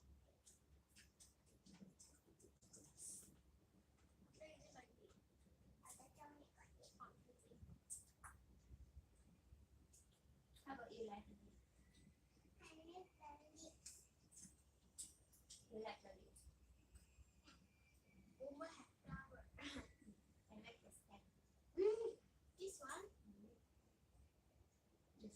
How about you, Leslie? You like the lips? Uma have flower. I like the stem. This one? Yes.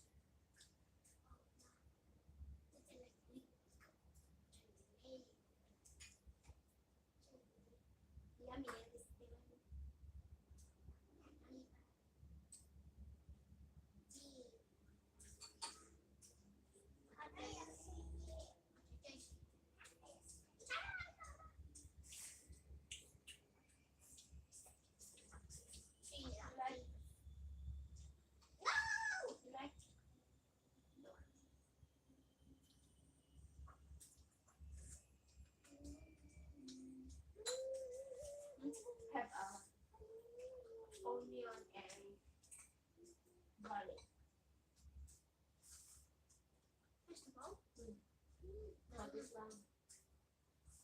This one.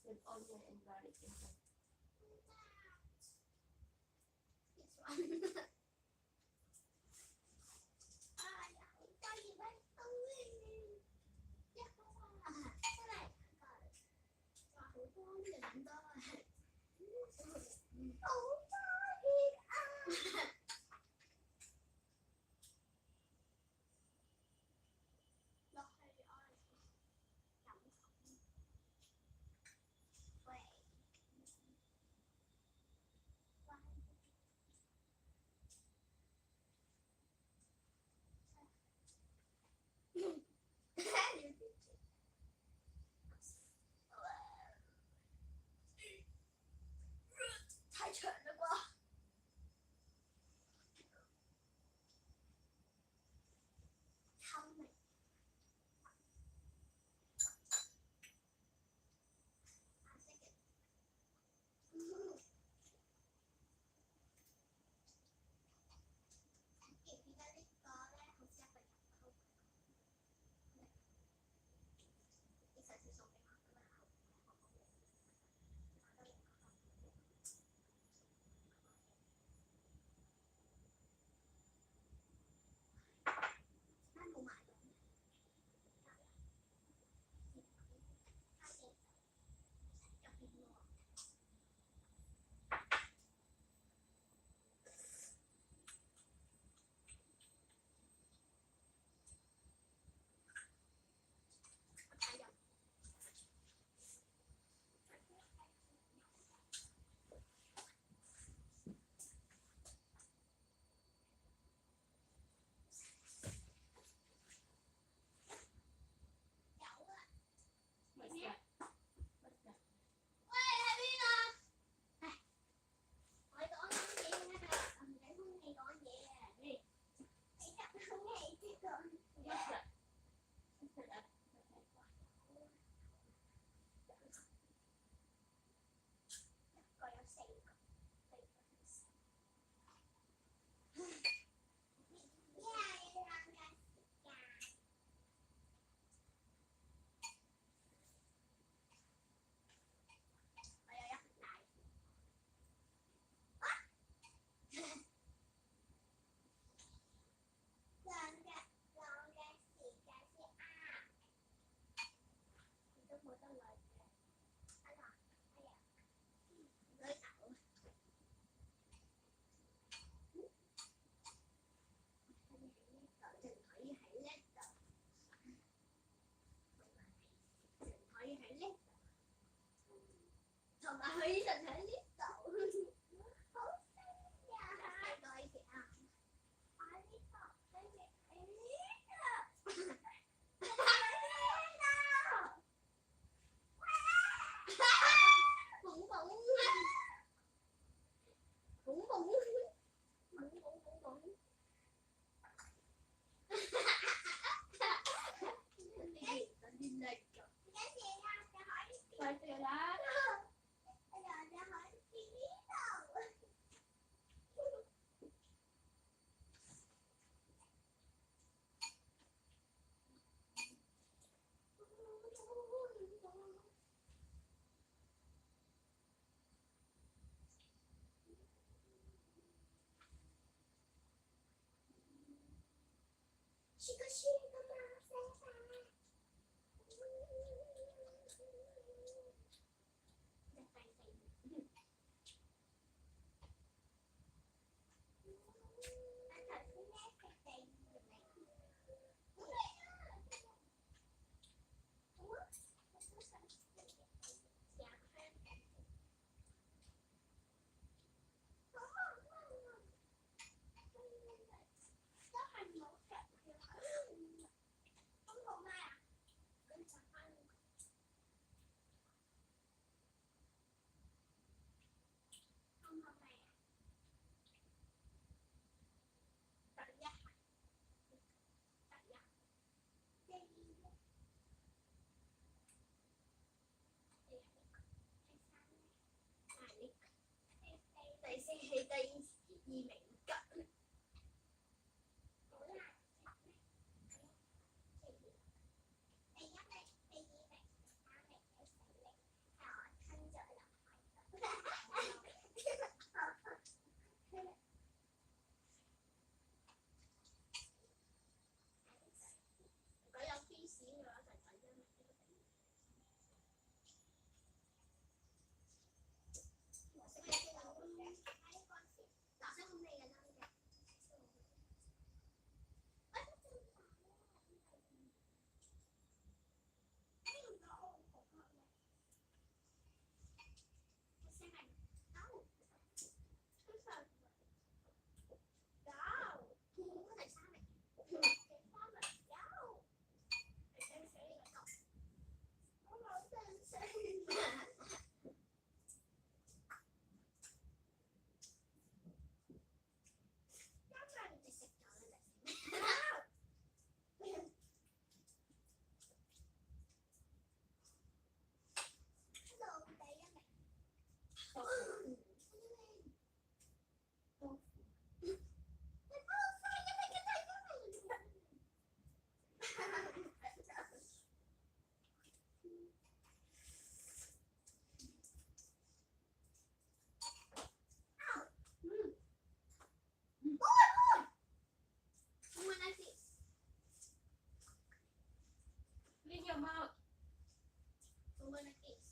With onion and garlic in it. This one. Come out. Come on, kiss.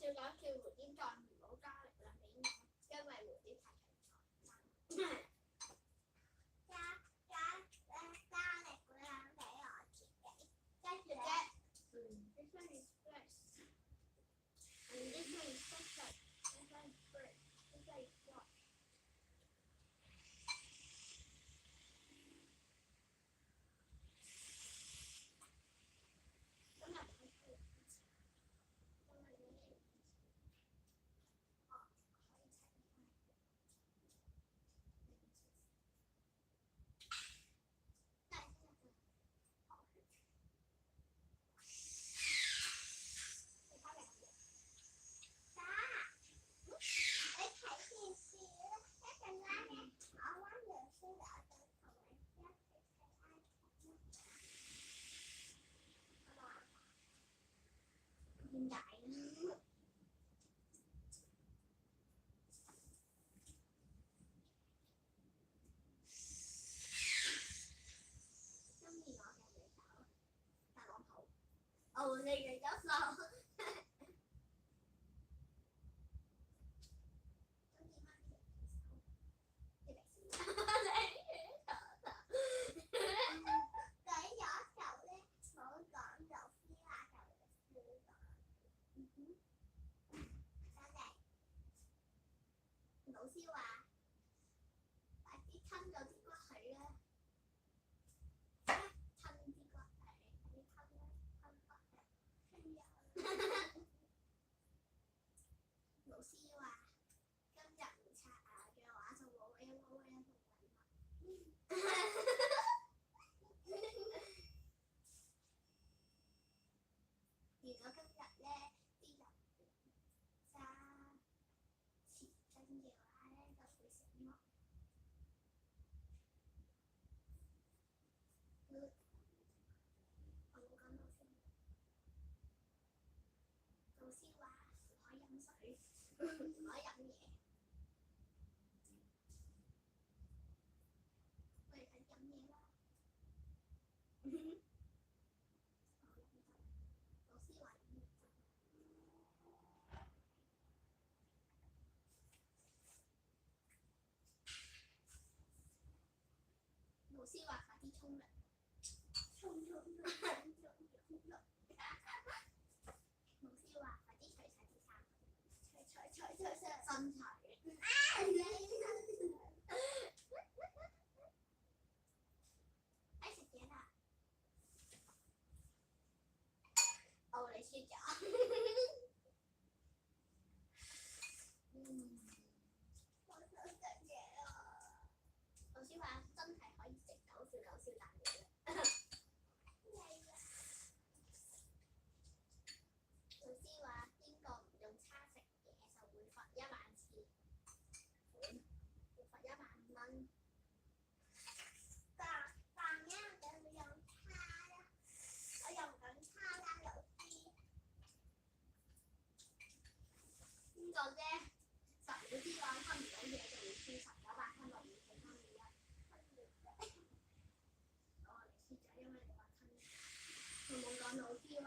佢講叫換啲醬油，冇加力啦，俾我，因為換啲太緊張。加加加加力啦，俾我自己。跟住咧，嗯，this one is fresh, and this one is fresh, this one is fresh, this one is fresh. 今日睇睇，因為呢，哦，可以睇睇。老師話：「快啲吞咗支骨佢啦！」吞支骨佢，快啲吞啦，吞骨佢。老師話：「今日唔刷牙嘅話，就會威威威同禮物。」如果今日咧啲人揸匙羹嘅話咧，就會醒目。我冇講到先。老師話唔可以飲水，唔可以飲嘢。我哋緊飲嘢啦。老師話飲嘢。老師話快啲沖涼。沖沖沖沖沖沖。老師話快啲除晒啲衫。除除除除除。新除。哎，食嘢啦！哦，你輸咗。嗯。我想食嘢啊！老師話真係可以食九笑九笑大笑。老師話邊個唔用叉食嘢就會罰一萬次款，會罰一萬蚊。 爸爸，你要給我用叉啦，我用緊叉啦，老師。邊個啫？十秒之內吞唔到嘢，就要輸十九萬，吞落去，吞唔到。我話你輸咗，因為你話吞。佢冇講老師話。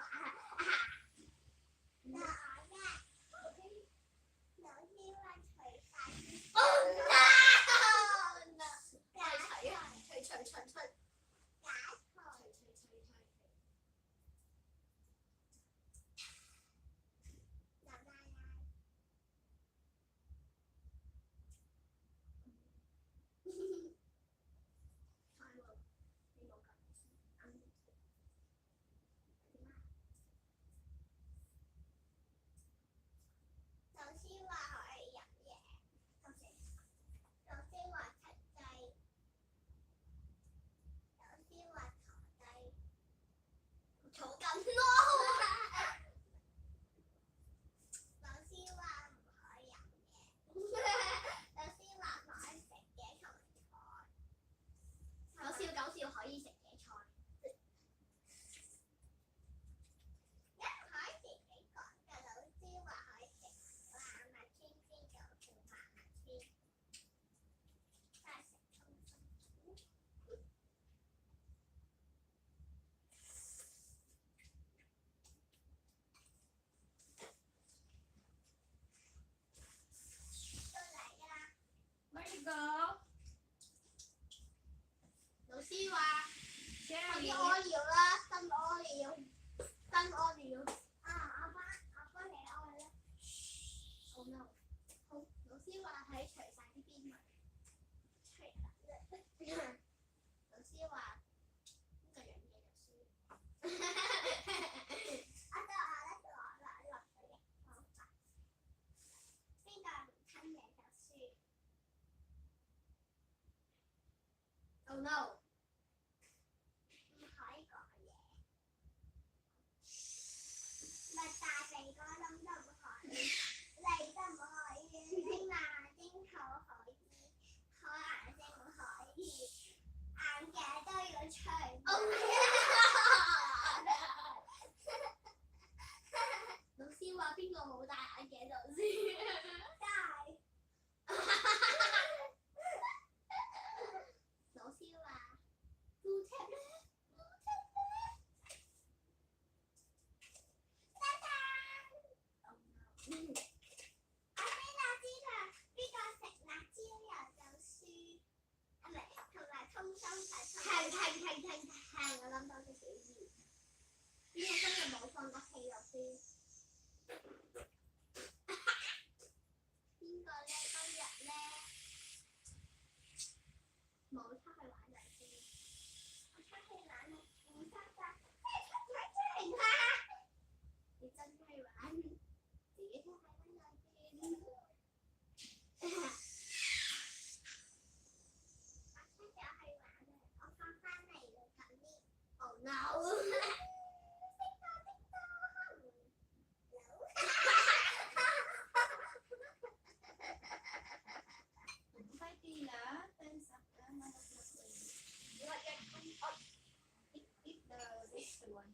老師話，邊個忍嘅老師？我到我啦，到我啦，落水嘅方法。邊個唔吞嘅老師？Oh no！唔可以講嘢。擘大鼻哥窿都唔可以，你都唔可以，你眼睛好可以，可能性唔可以，眼鏡都要除。Oh my god！老師話邊個冇戴眼鏡就先戴。老師話，Blue Tab咩？Blue Tab咩？噹噹！我知啦，知啦，邊個食辣椒油就輸，啊，唔係，同埋通心粉。停停停停停！我諗到隻小魚，邊個今日冇放個屁落去？邊個咧？今日咧？冇出去玩就知。我出去玩啊，唔得㗎，你出唔出嚟啊？你真係玩，自己出去玩就知。我出咗去玩啊，我翻返嚟就咁啲。Oh no！Fighting, ah. Tense up, ah. What, what, what? Eat, eat the rest one.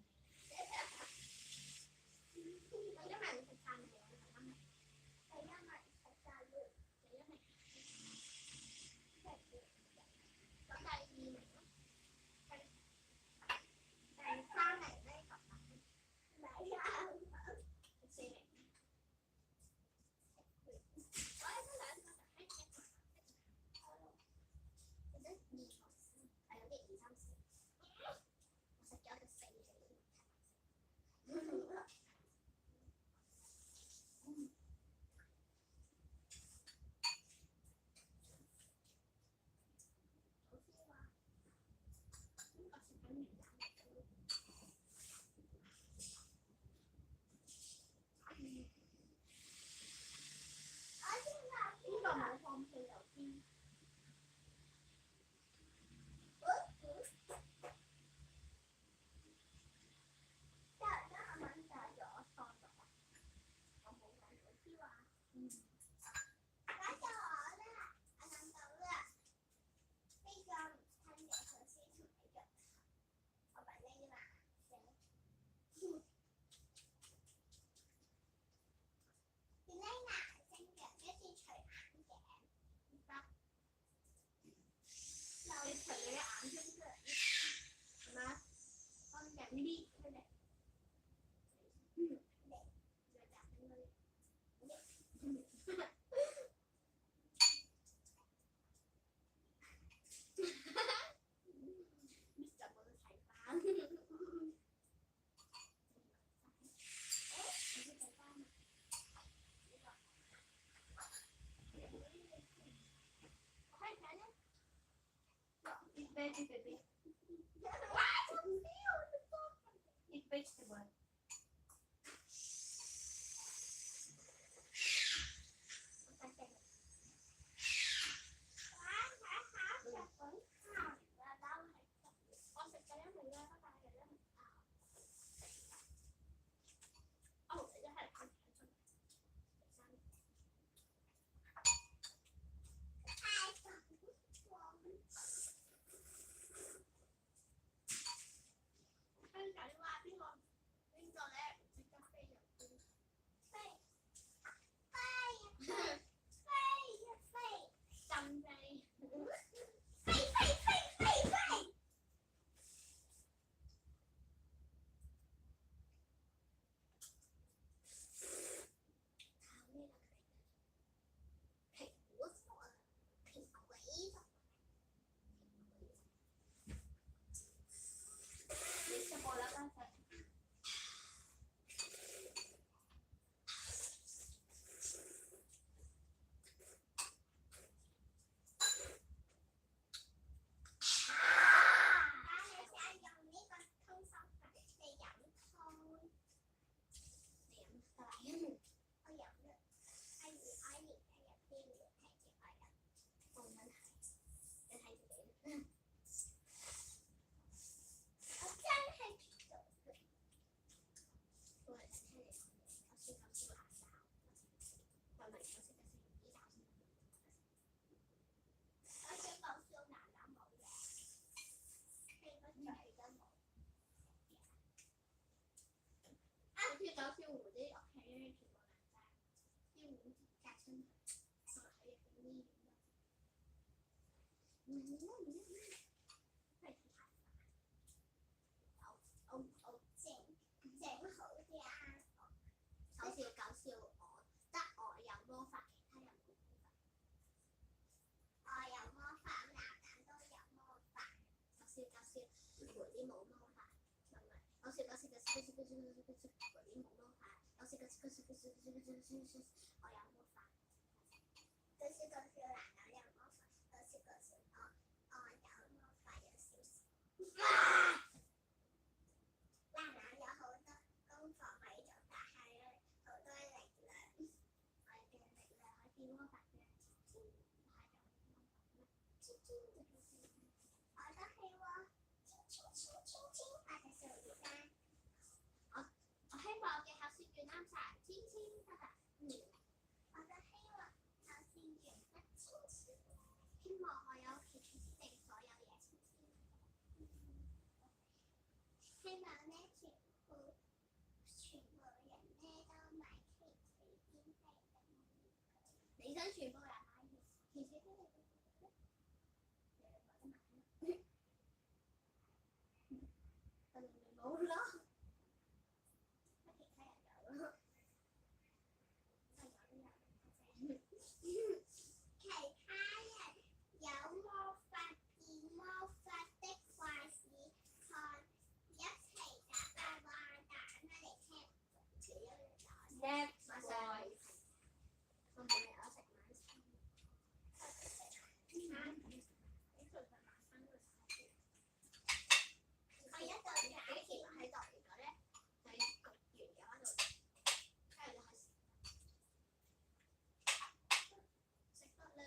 你除你嘅眼睛出嚟，係嘛？安靜啲，佢哋。嗯，你就打緊佢。Miss 就冇得睇翻。Eat veggie, baby. Eat vegetable. Sorry, I really love it. 搞笑搞笑，我得我有魔法，其他人冇魔法。我有魔法，男人都有魔法。搞笑搞笑，我哋冇魔法。搞笑搞笑搞笑搞笑搞笑，我哋冇魔法。搞笑搞笑搞笑搞笑搞笑搞笑，我有魔法。搞笑搞笑，男人有魔法。搞笑搞笑，我我有魔法有少少。 哇！那有好多功課，為咗大家有好多力量，我嘅力量可以魔法嘅，輕輕，我都希望輕輕輕輕輕，或者是而家，我我希望我嘅考試卷啱晒，輕輕得啦。嗯。 我都希望考試完畢清楚，希望我有其實所有嘢清楚。希望呢，全部全部人呢都買其實免費嘅。你想全部人買其實都係冇啦。 其他人有魔法變魔法的話，試看一齊打敗壞蛋啦！你聽，除咗你打 Next voice。我哋有食晚餐。我一到解決喺度，如果咧，就要焗完嘅話就，跟住就係食得咧。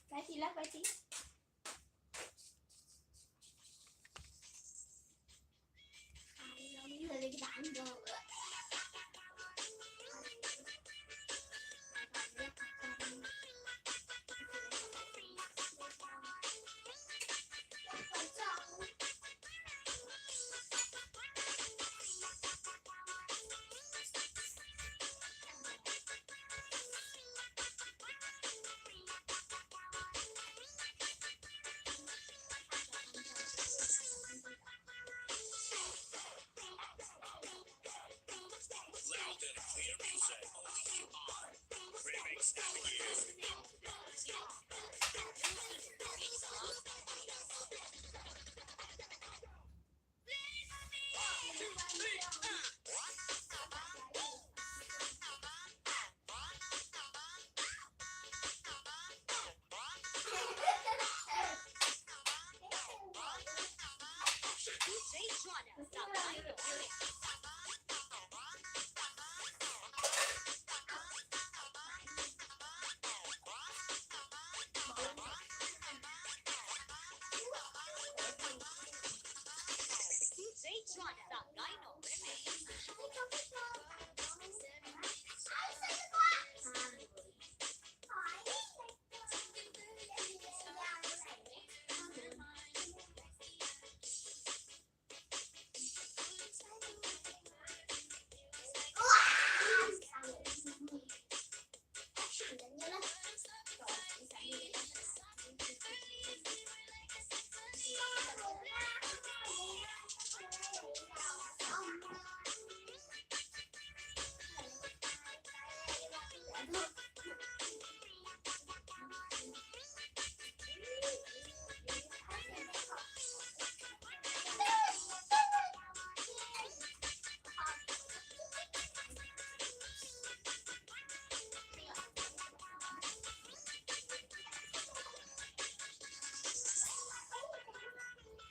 快啲啦，快啲！ D J Jonas Sabino Remix.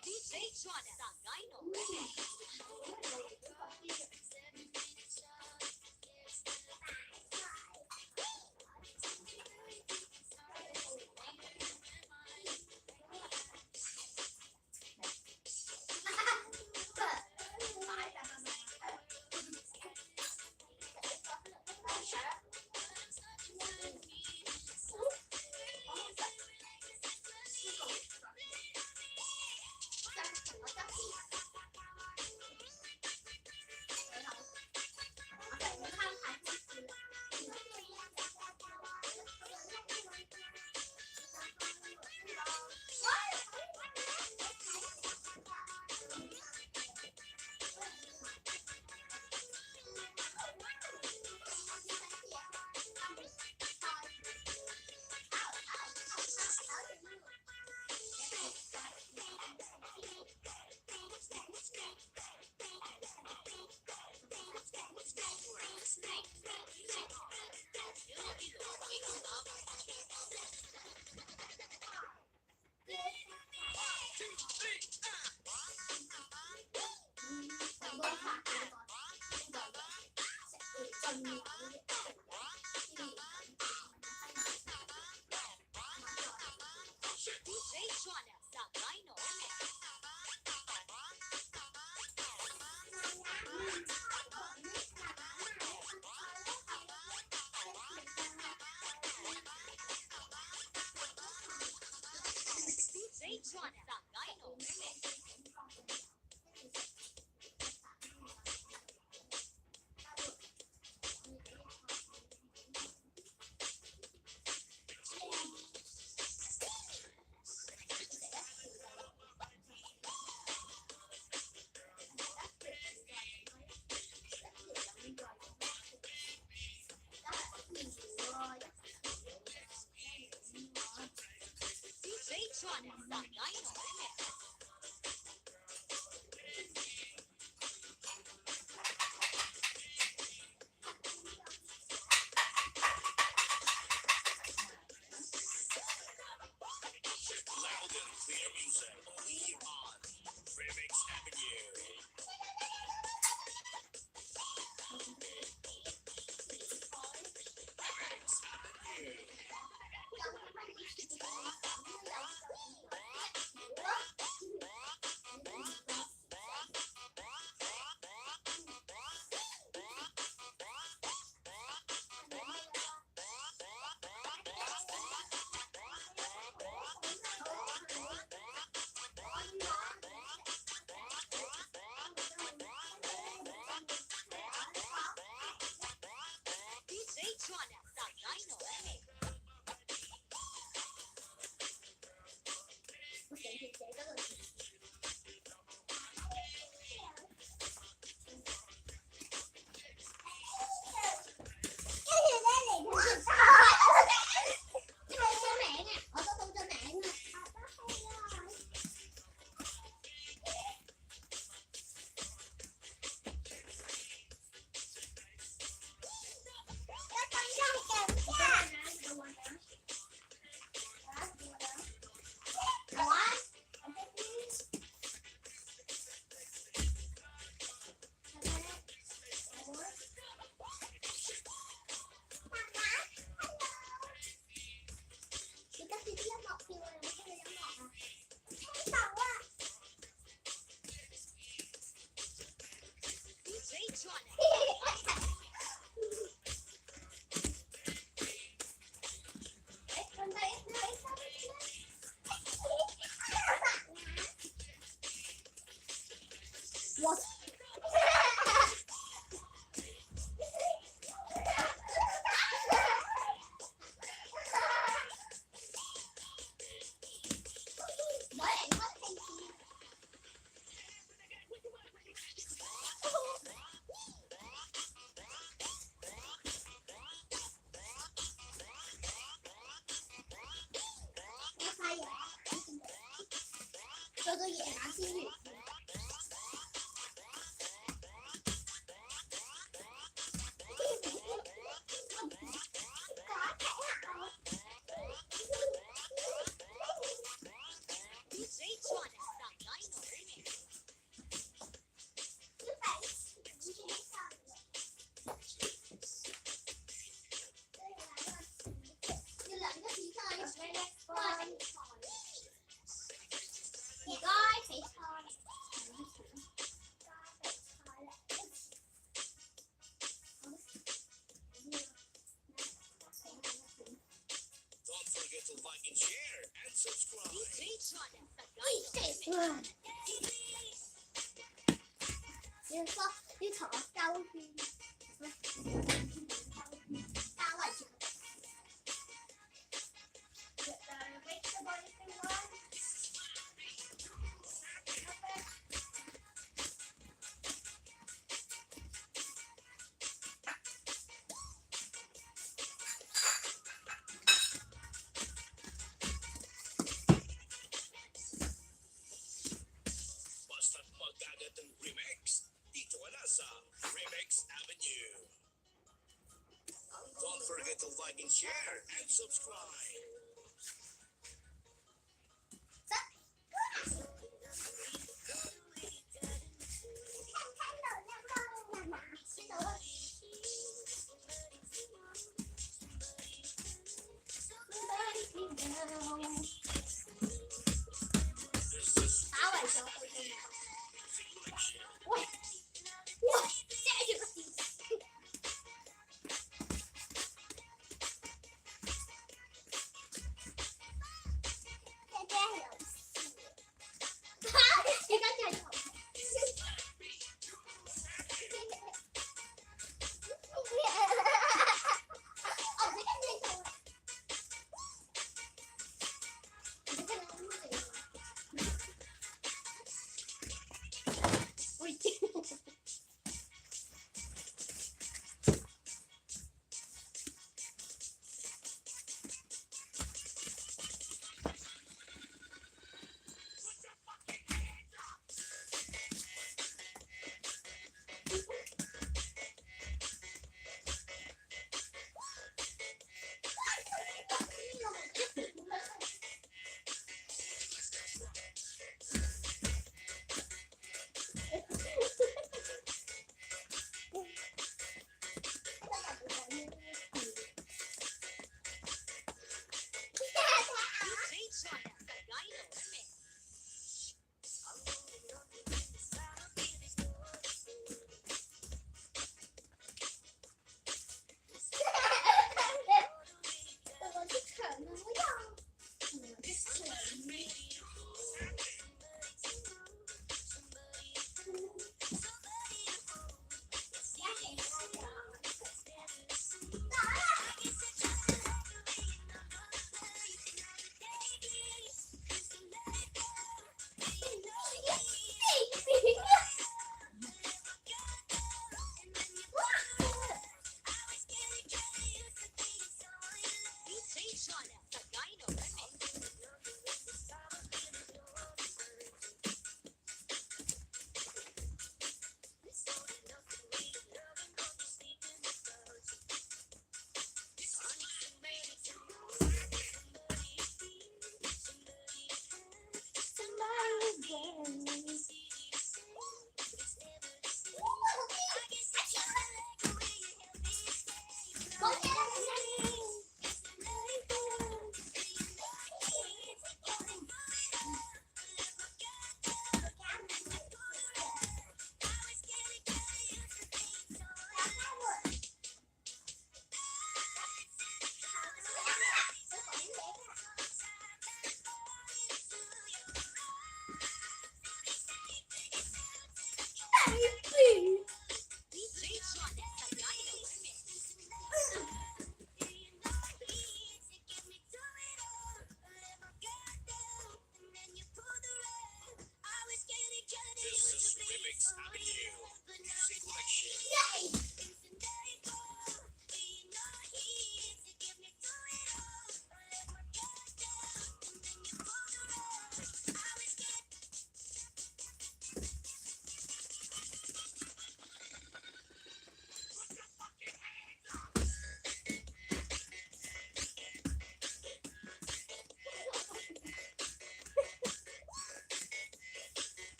D J Jonas Sabino Remix. D J Jonas Sabino Remix. D J Jonas Sabino Remix. D J Jonas Sabino Remix. D J Jonas Sabino Remix. Loud and clear music only here on Remix Avenue. What? Don't forget to like and share and subscribe. Yun pa, yun pa, tawag yun. Tawag yun. Basta't magagat ang remix, dito ka na sa Remix Avenue. Don't forget to like and share and subscribe.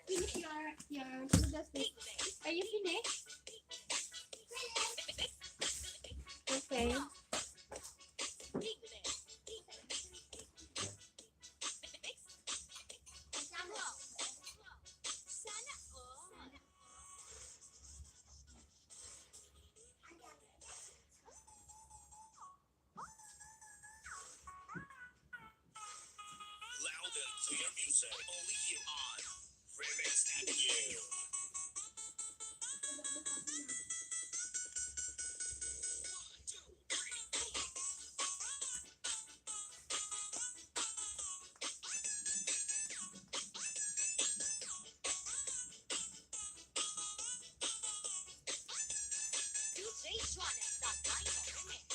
Finish your, your noodles, miss. Are you finished? Okay. Louder to your music. Only here on Remix Avenue. D J Jonas, the Dino Remix.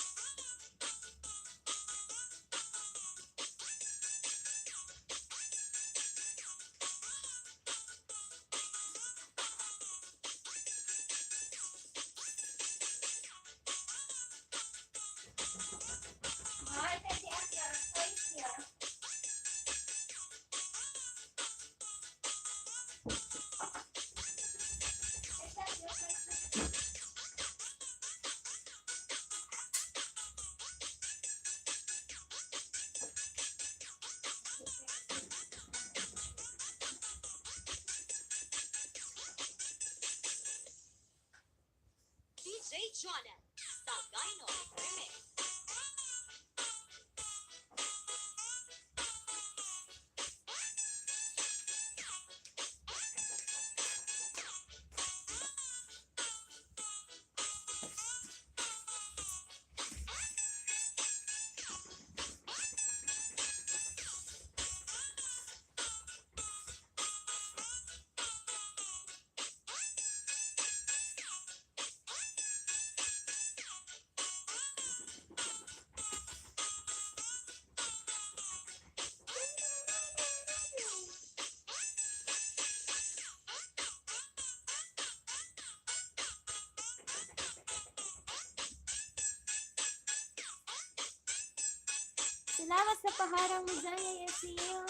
D J Jonel, Sagayno Remix. Salamat sa paharang mo dyan, Yaya Sil.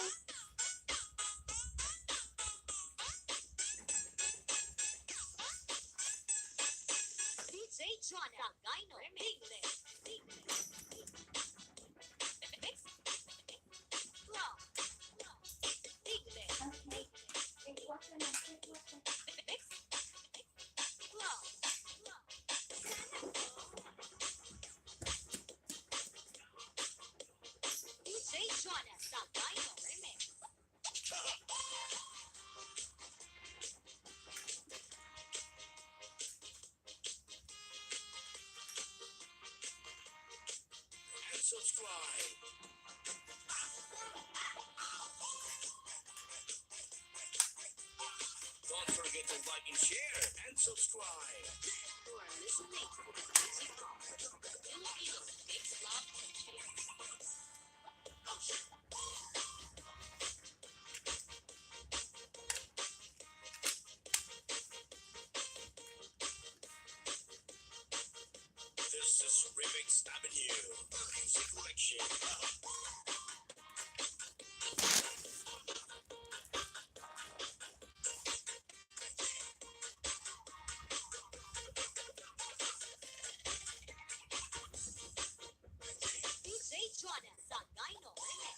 D J John Dagayno Remix. Mix. Club. English. Mix. Club. D J Jonas, the Dino Remix. And subscribe. Don't forget to like and share and subscribe. You are listening to the music of Filipino Mix Club. This is Remix Avenue Music Collection. D J Jonas, Sagayno Remix.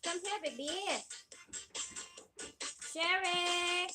Come here, baby. Sherry.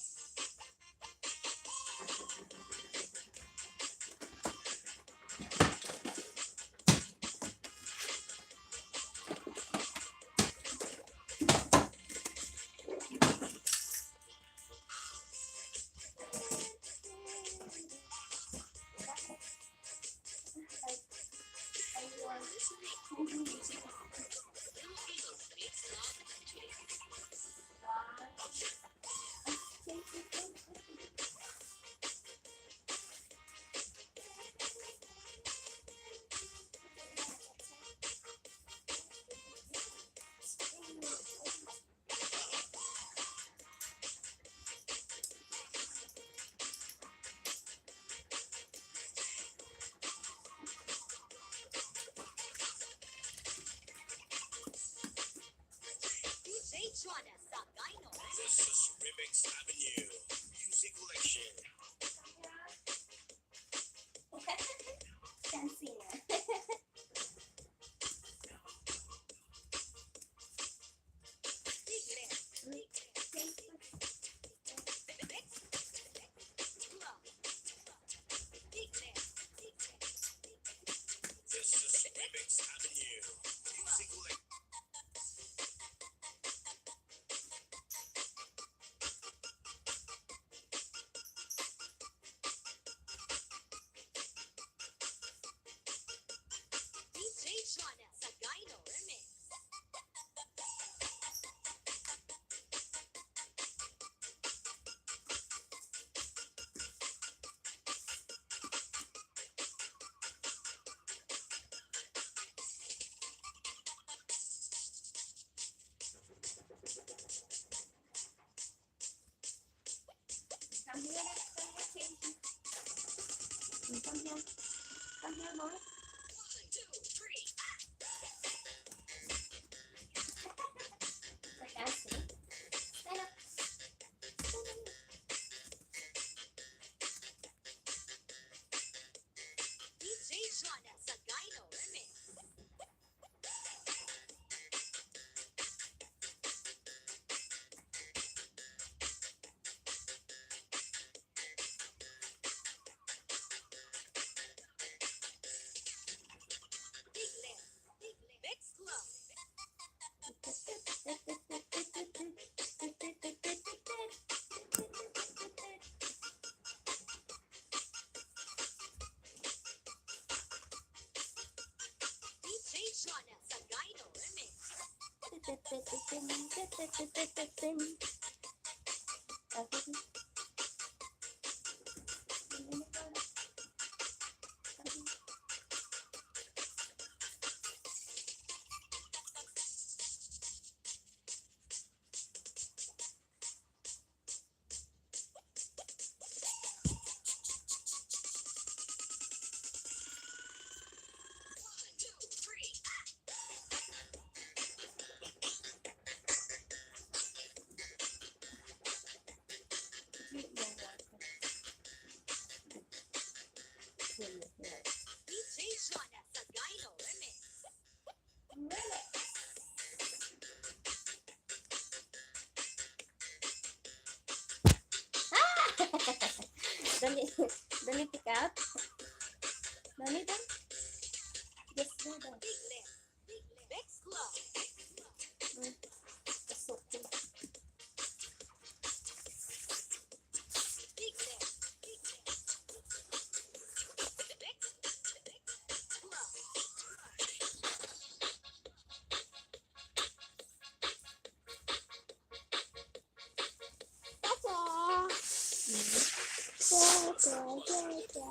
D J Jonas Sagayno. This is Remix Avenue Music Collection. Dancing. This is Remix Avenue. Music. D J Jonas Sagayno Remix. Come here, come here, Casey. Come here. Come here, boy. One, two, three, act. We're dancing. Stand up. Stand up. D J Jonas Sagayno Remix. Big Lip, Big Lip, Mix Club. D J Jonas Sagayno Remix. D J Jonas Sagayno Remix. Ah! Dali, dali, pick up. Dali, dali. Yes, go, go. Big Lip, Big Lip, Mix Club. Mm. It's okay. Tata! Tata, tata.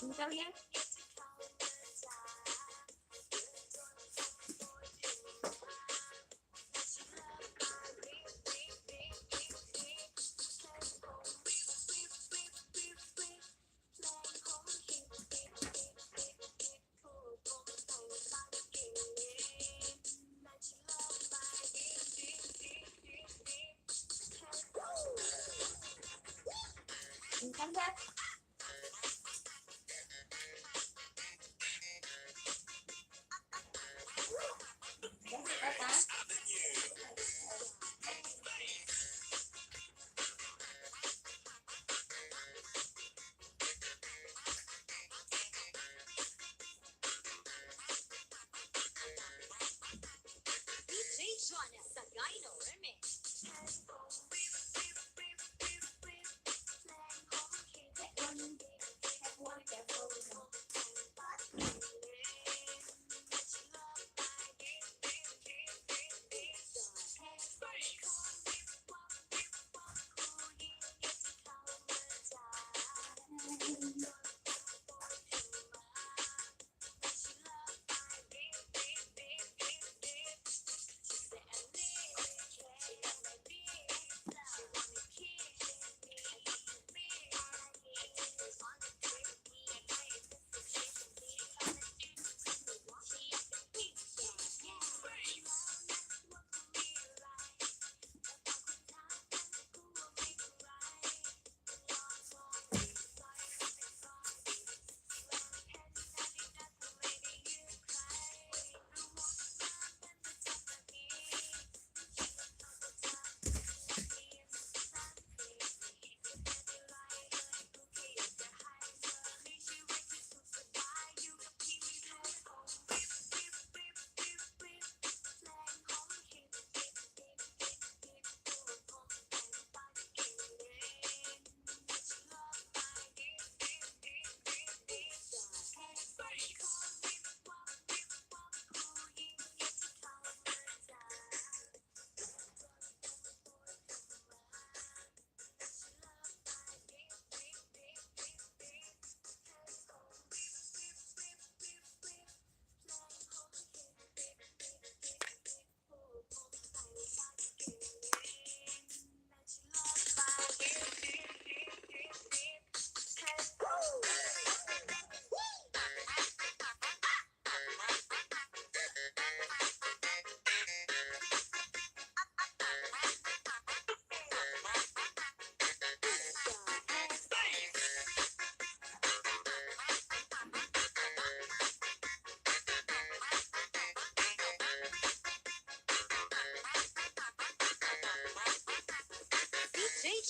Ikaw yan?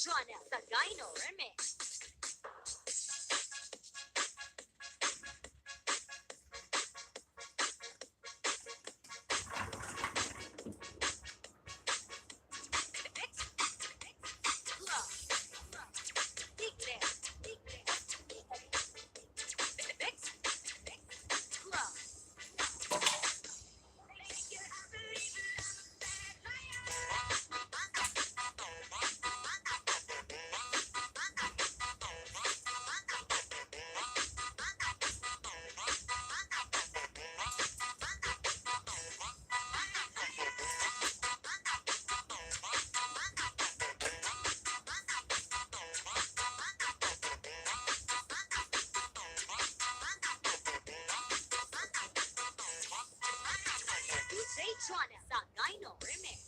John Sagayno Remix. D J John Sagayno Remix.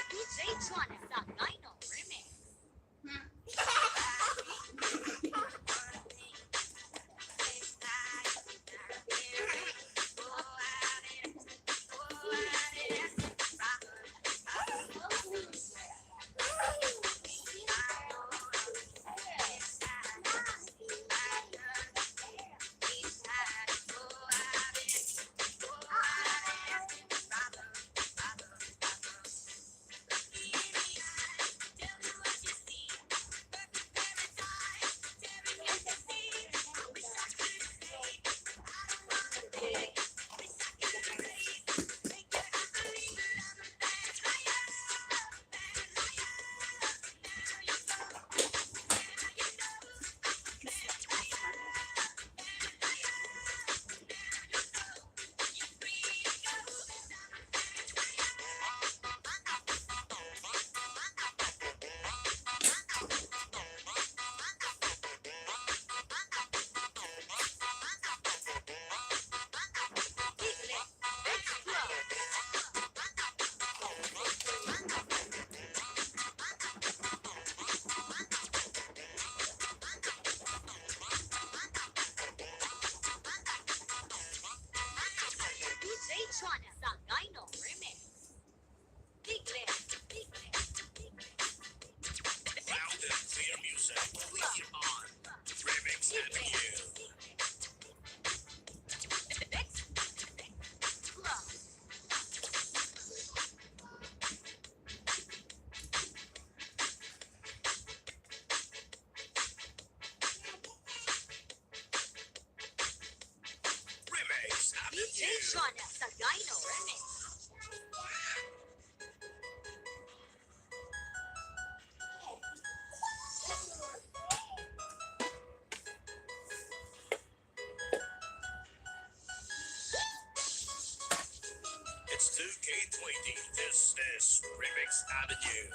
D J John Sagayno Remix. D J John Sagayno Remix. Loud and clear music. With your on. Remix Avenue. Remix D J Avenue. John Sagayno Remix. It's two K twenty. This is Remix Avenue.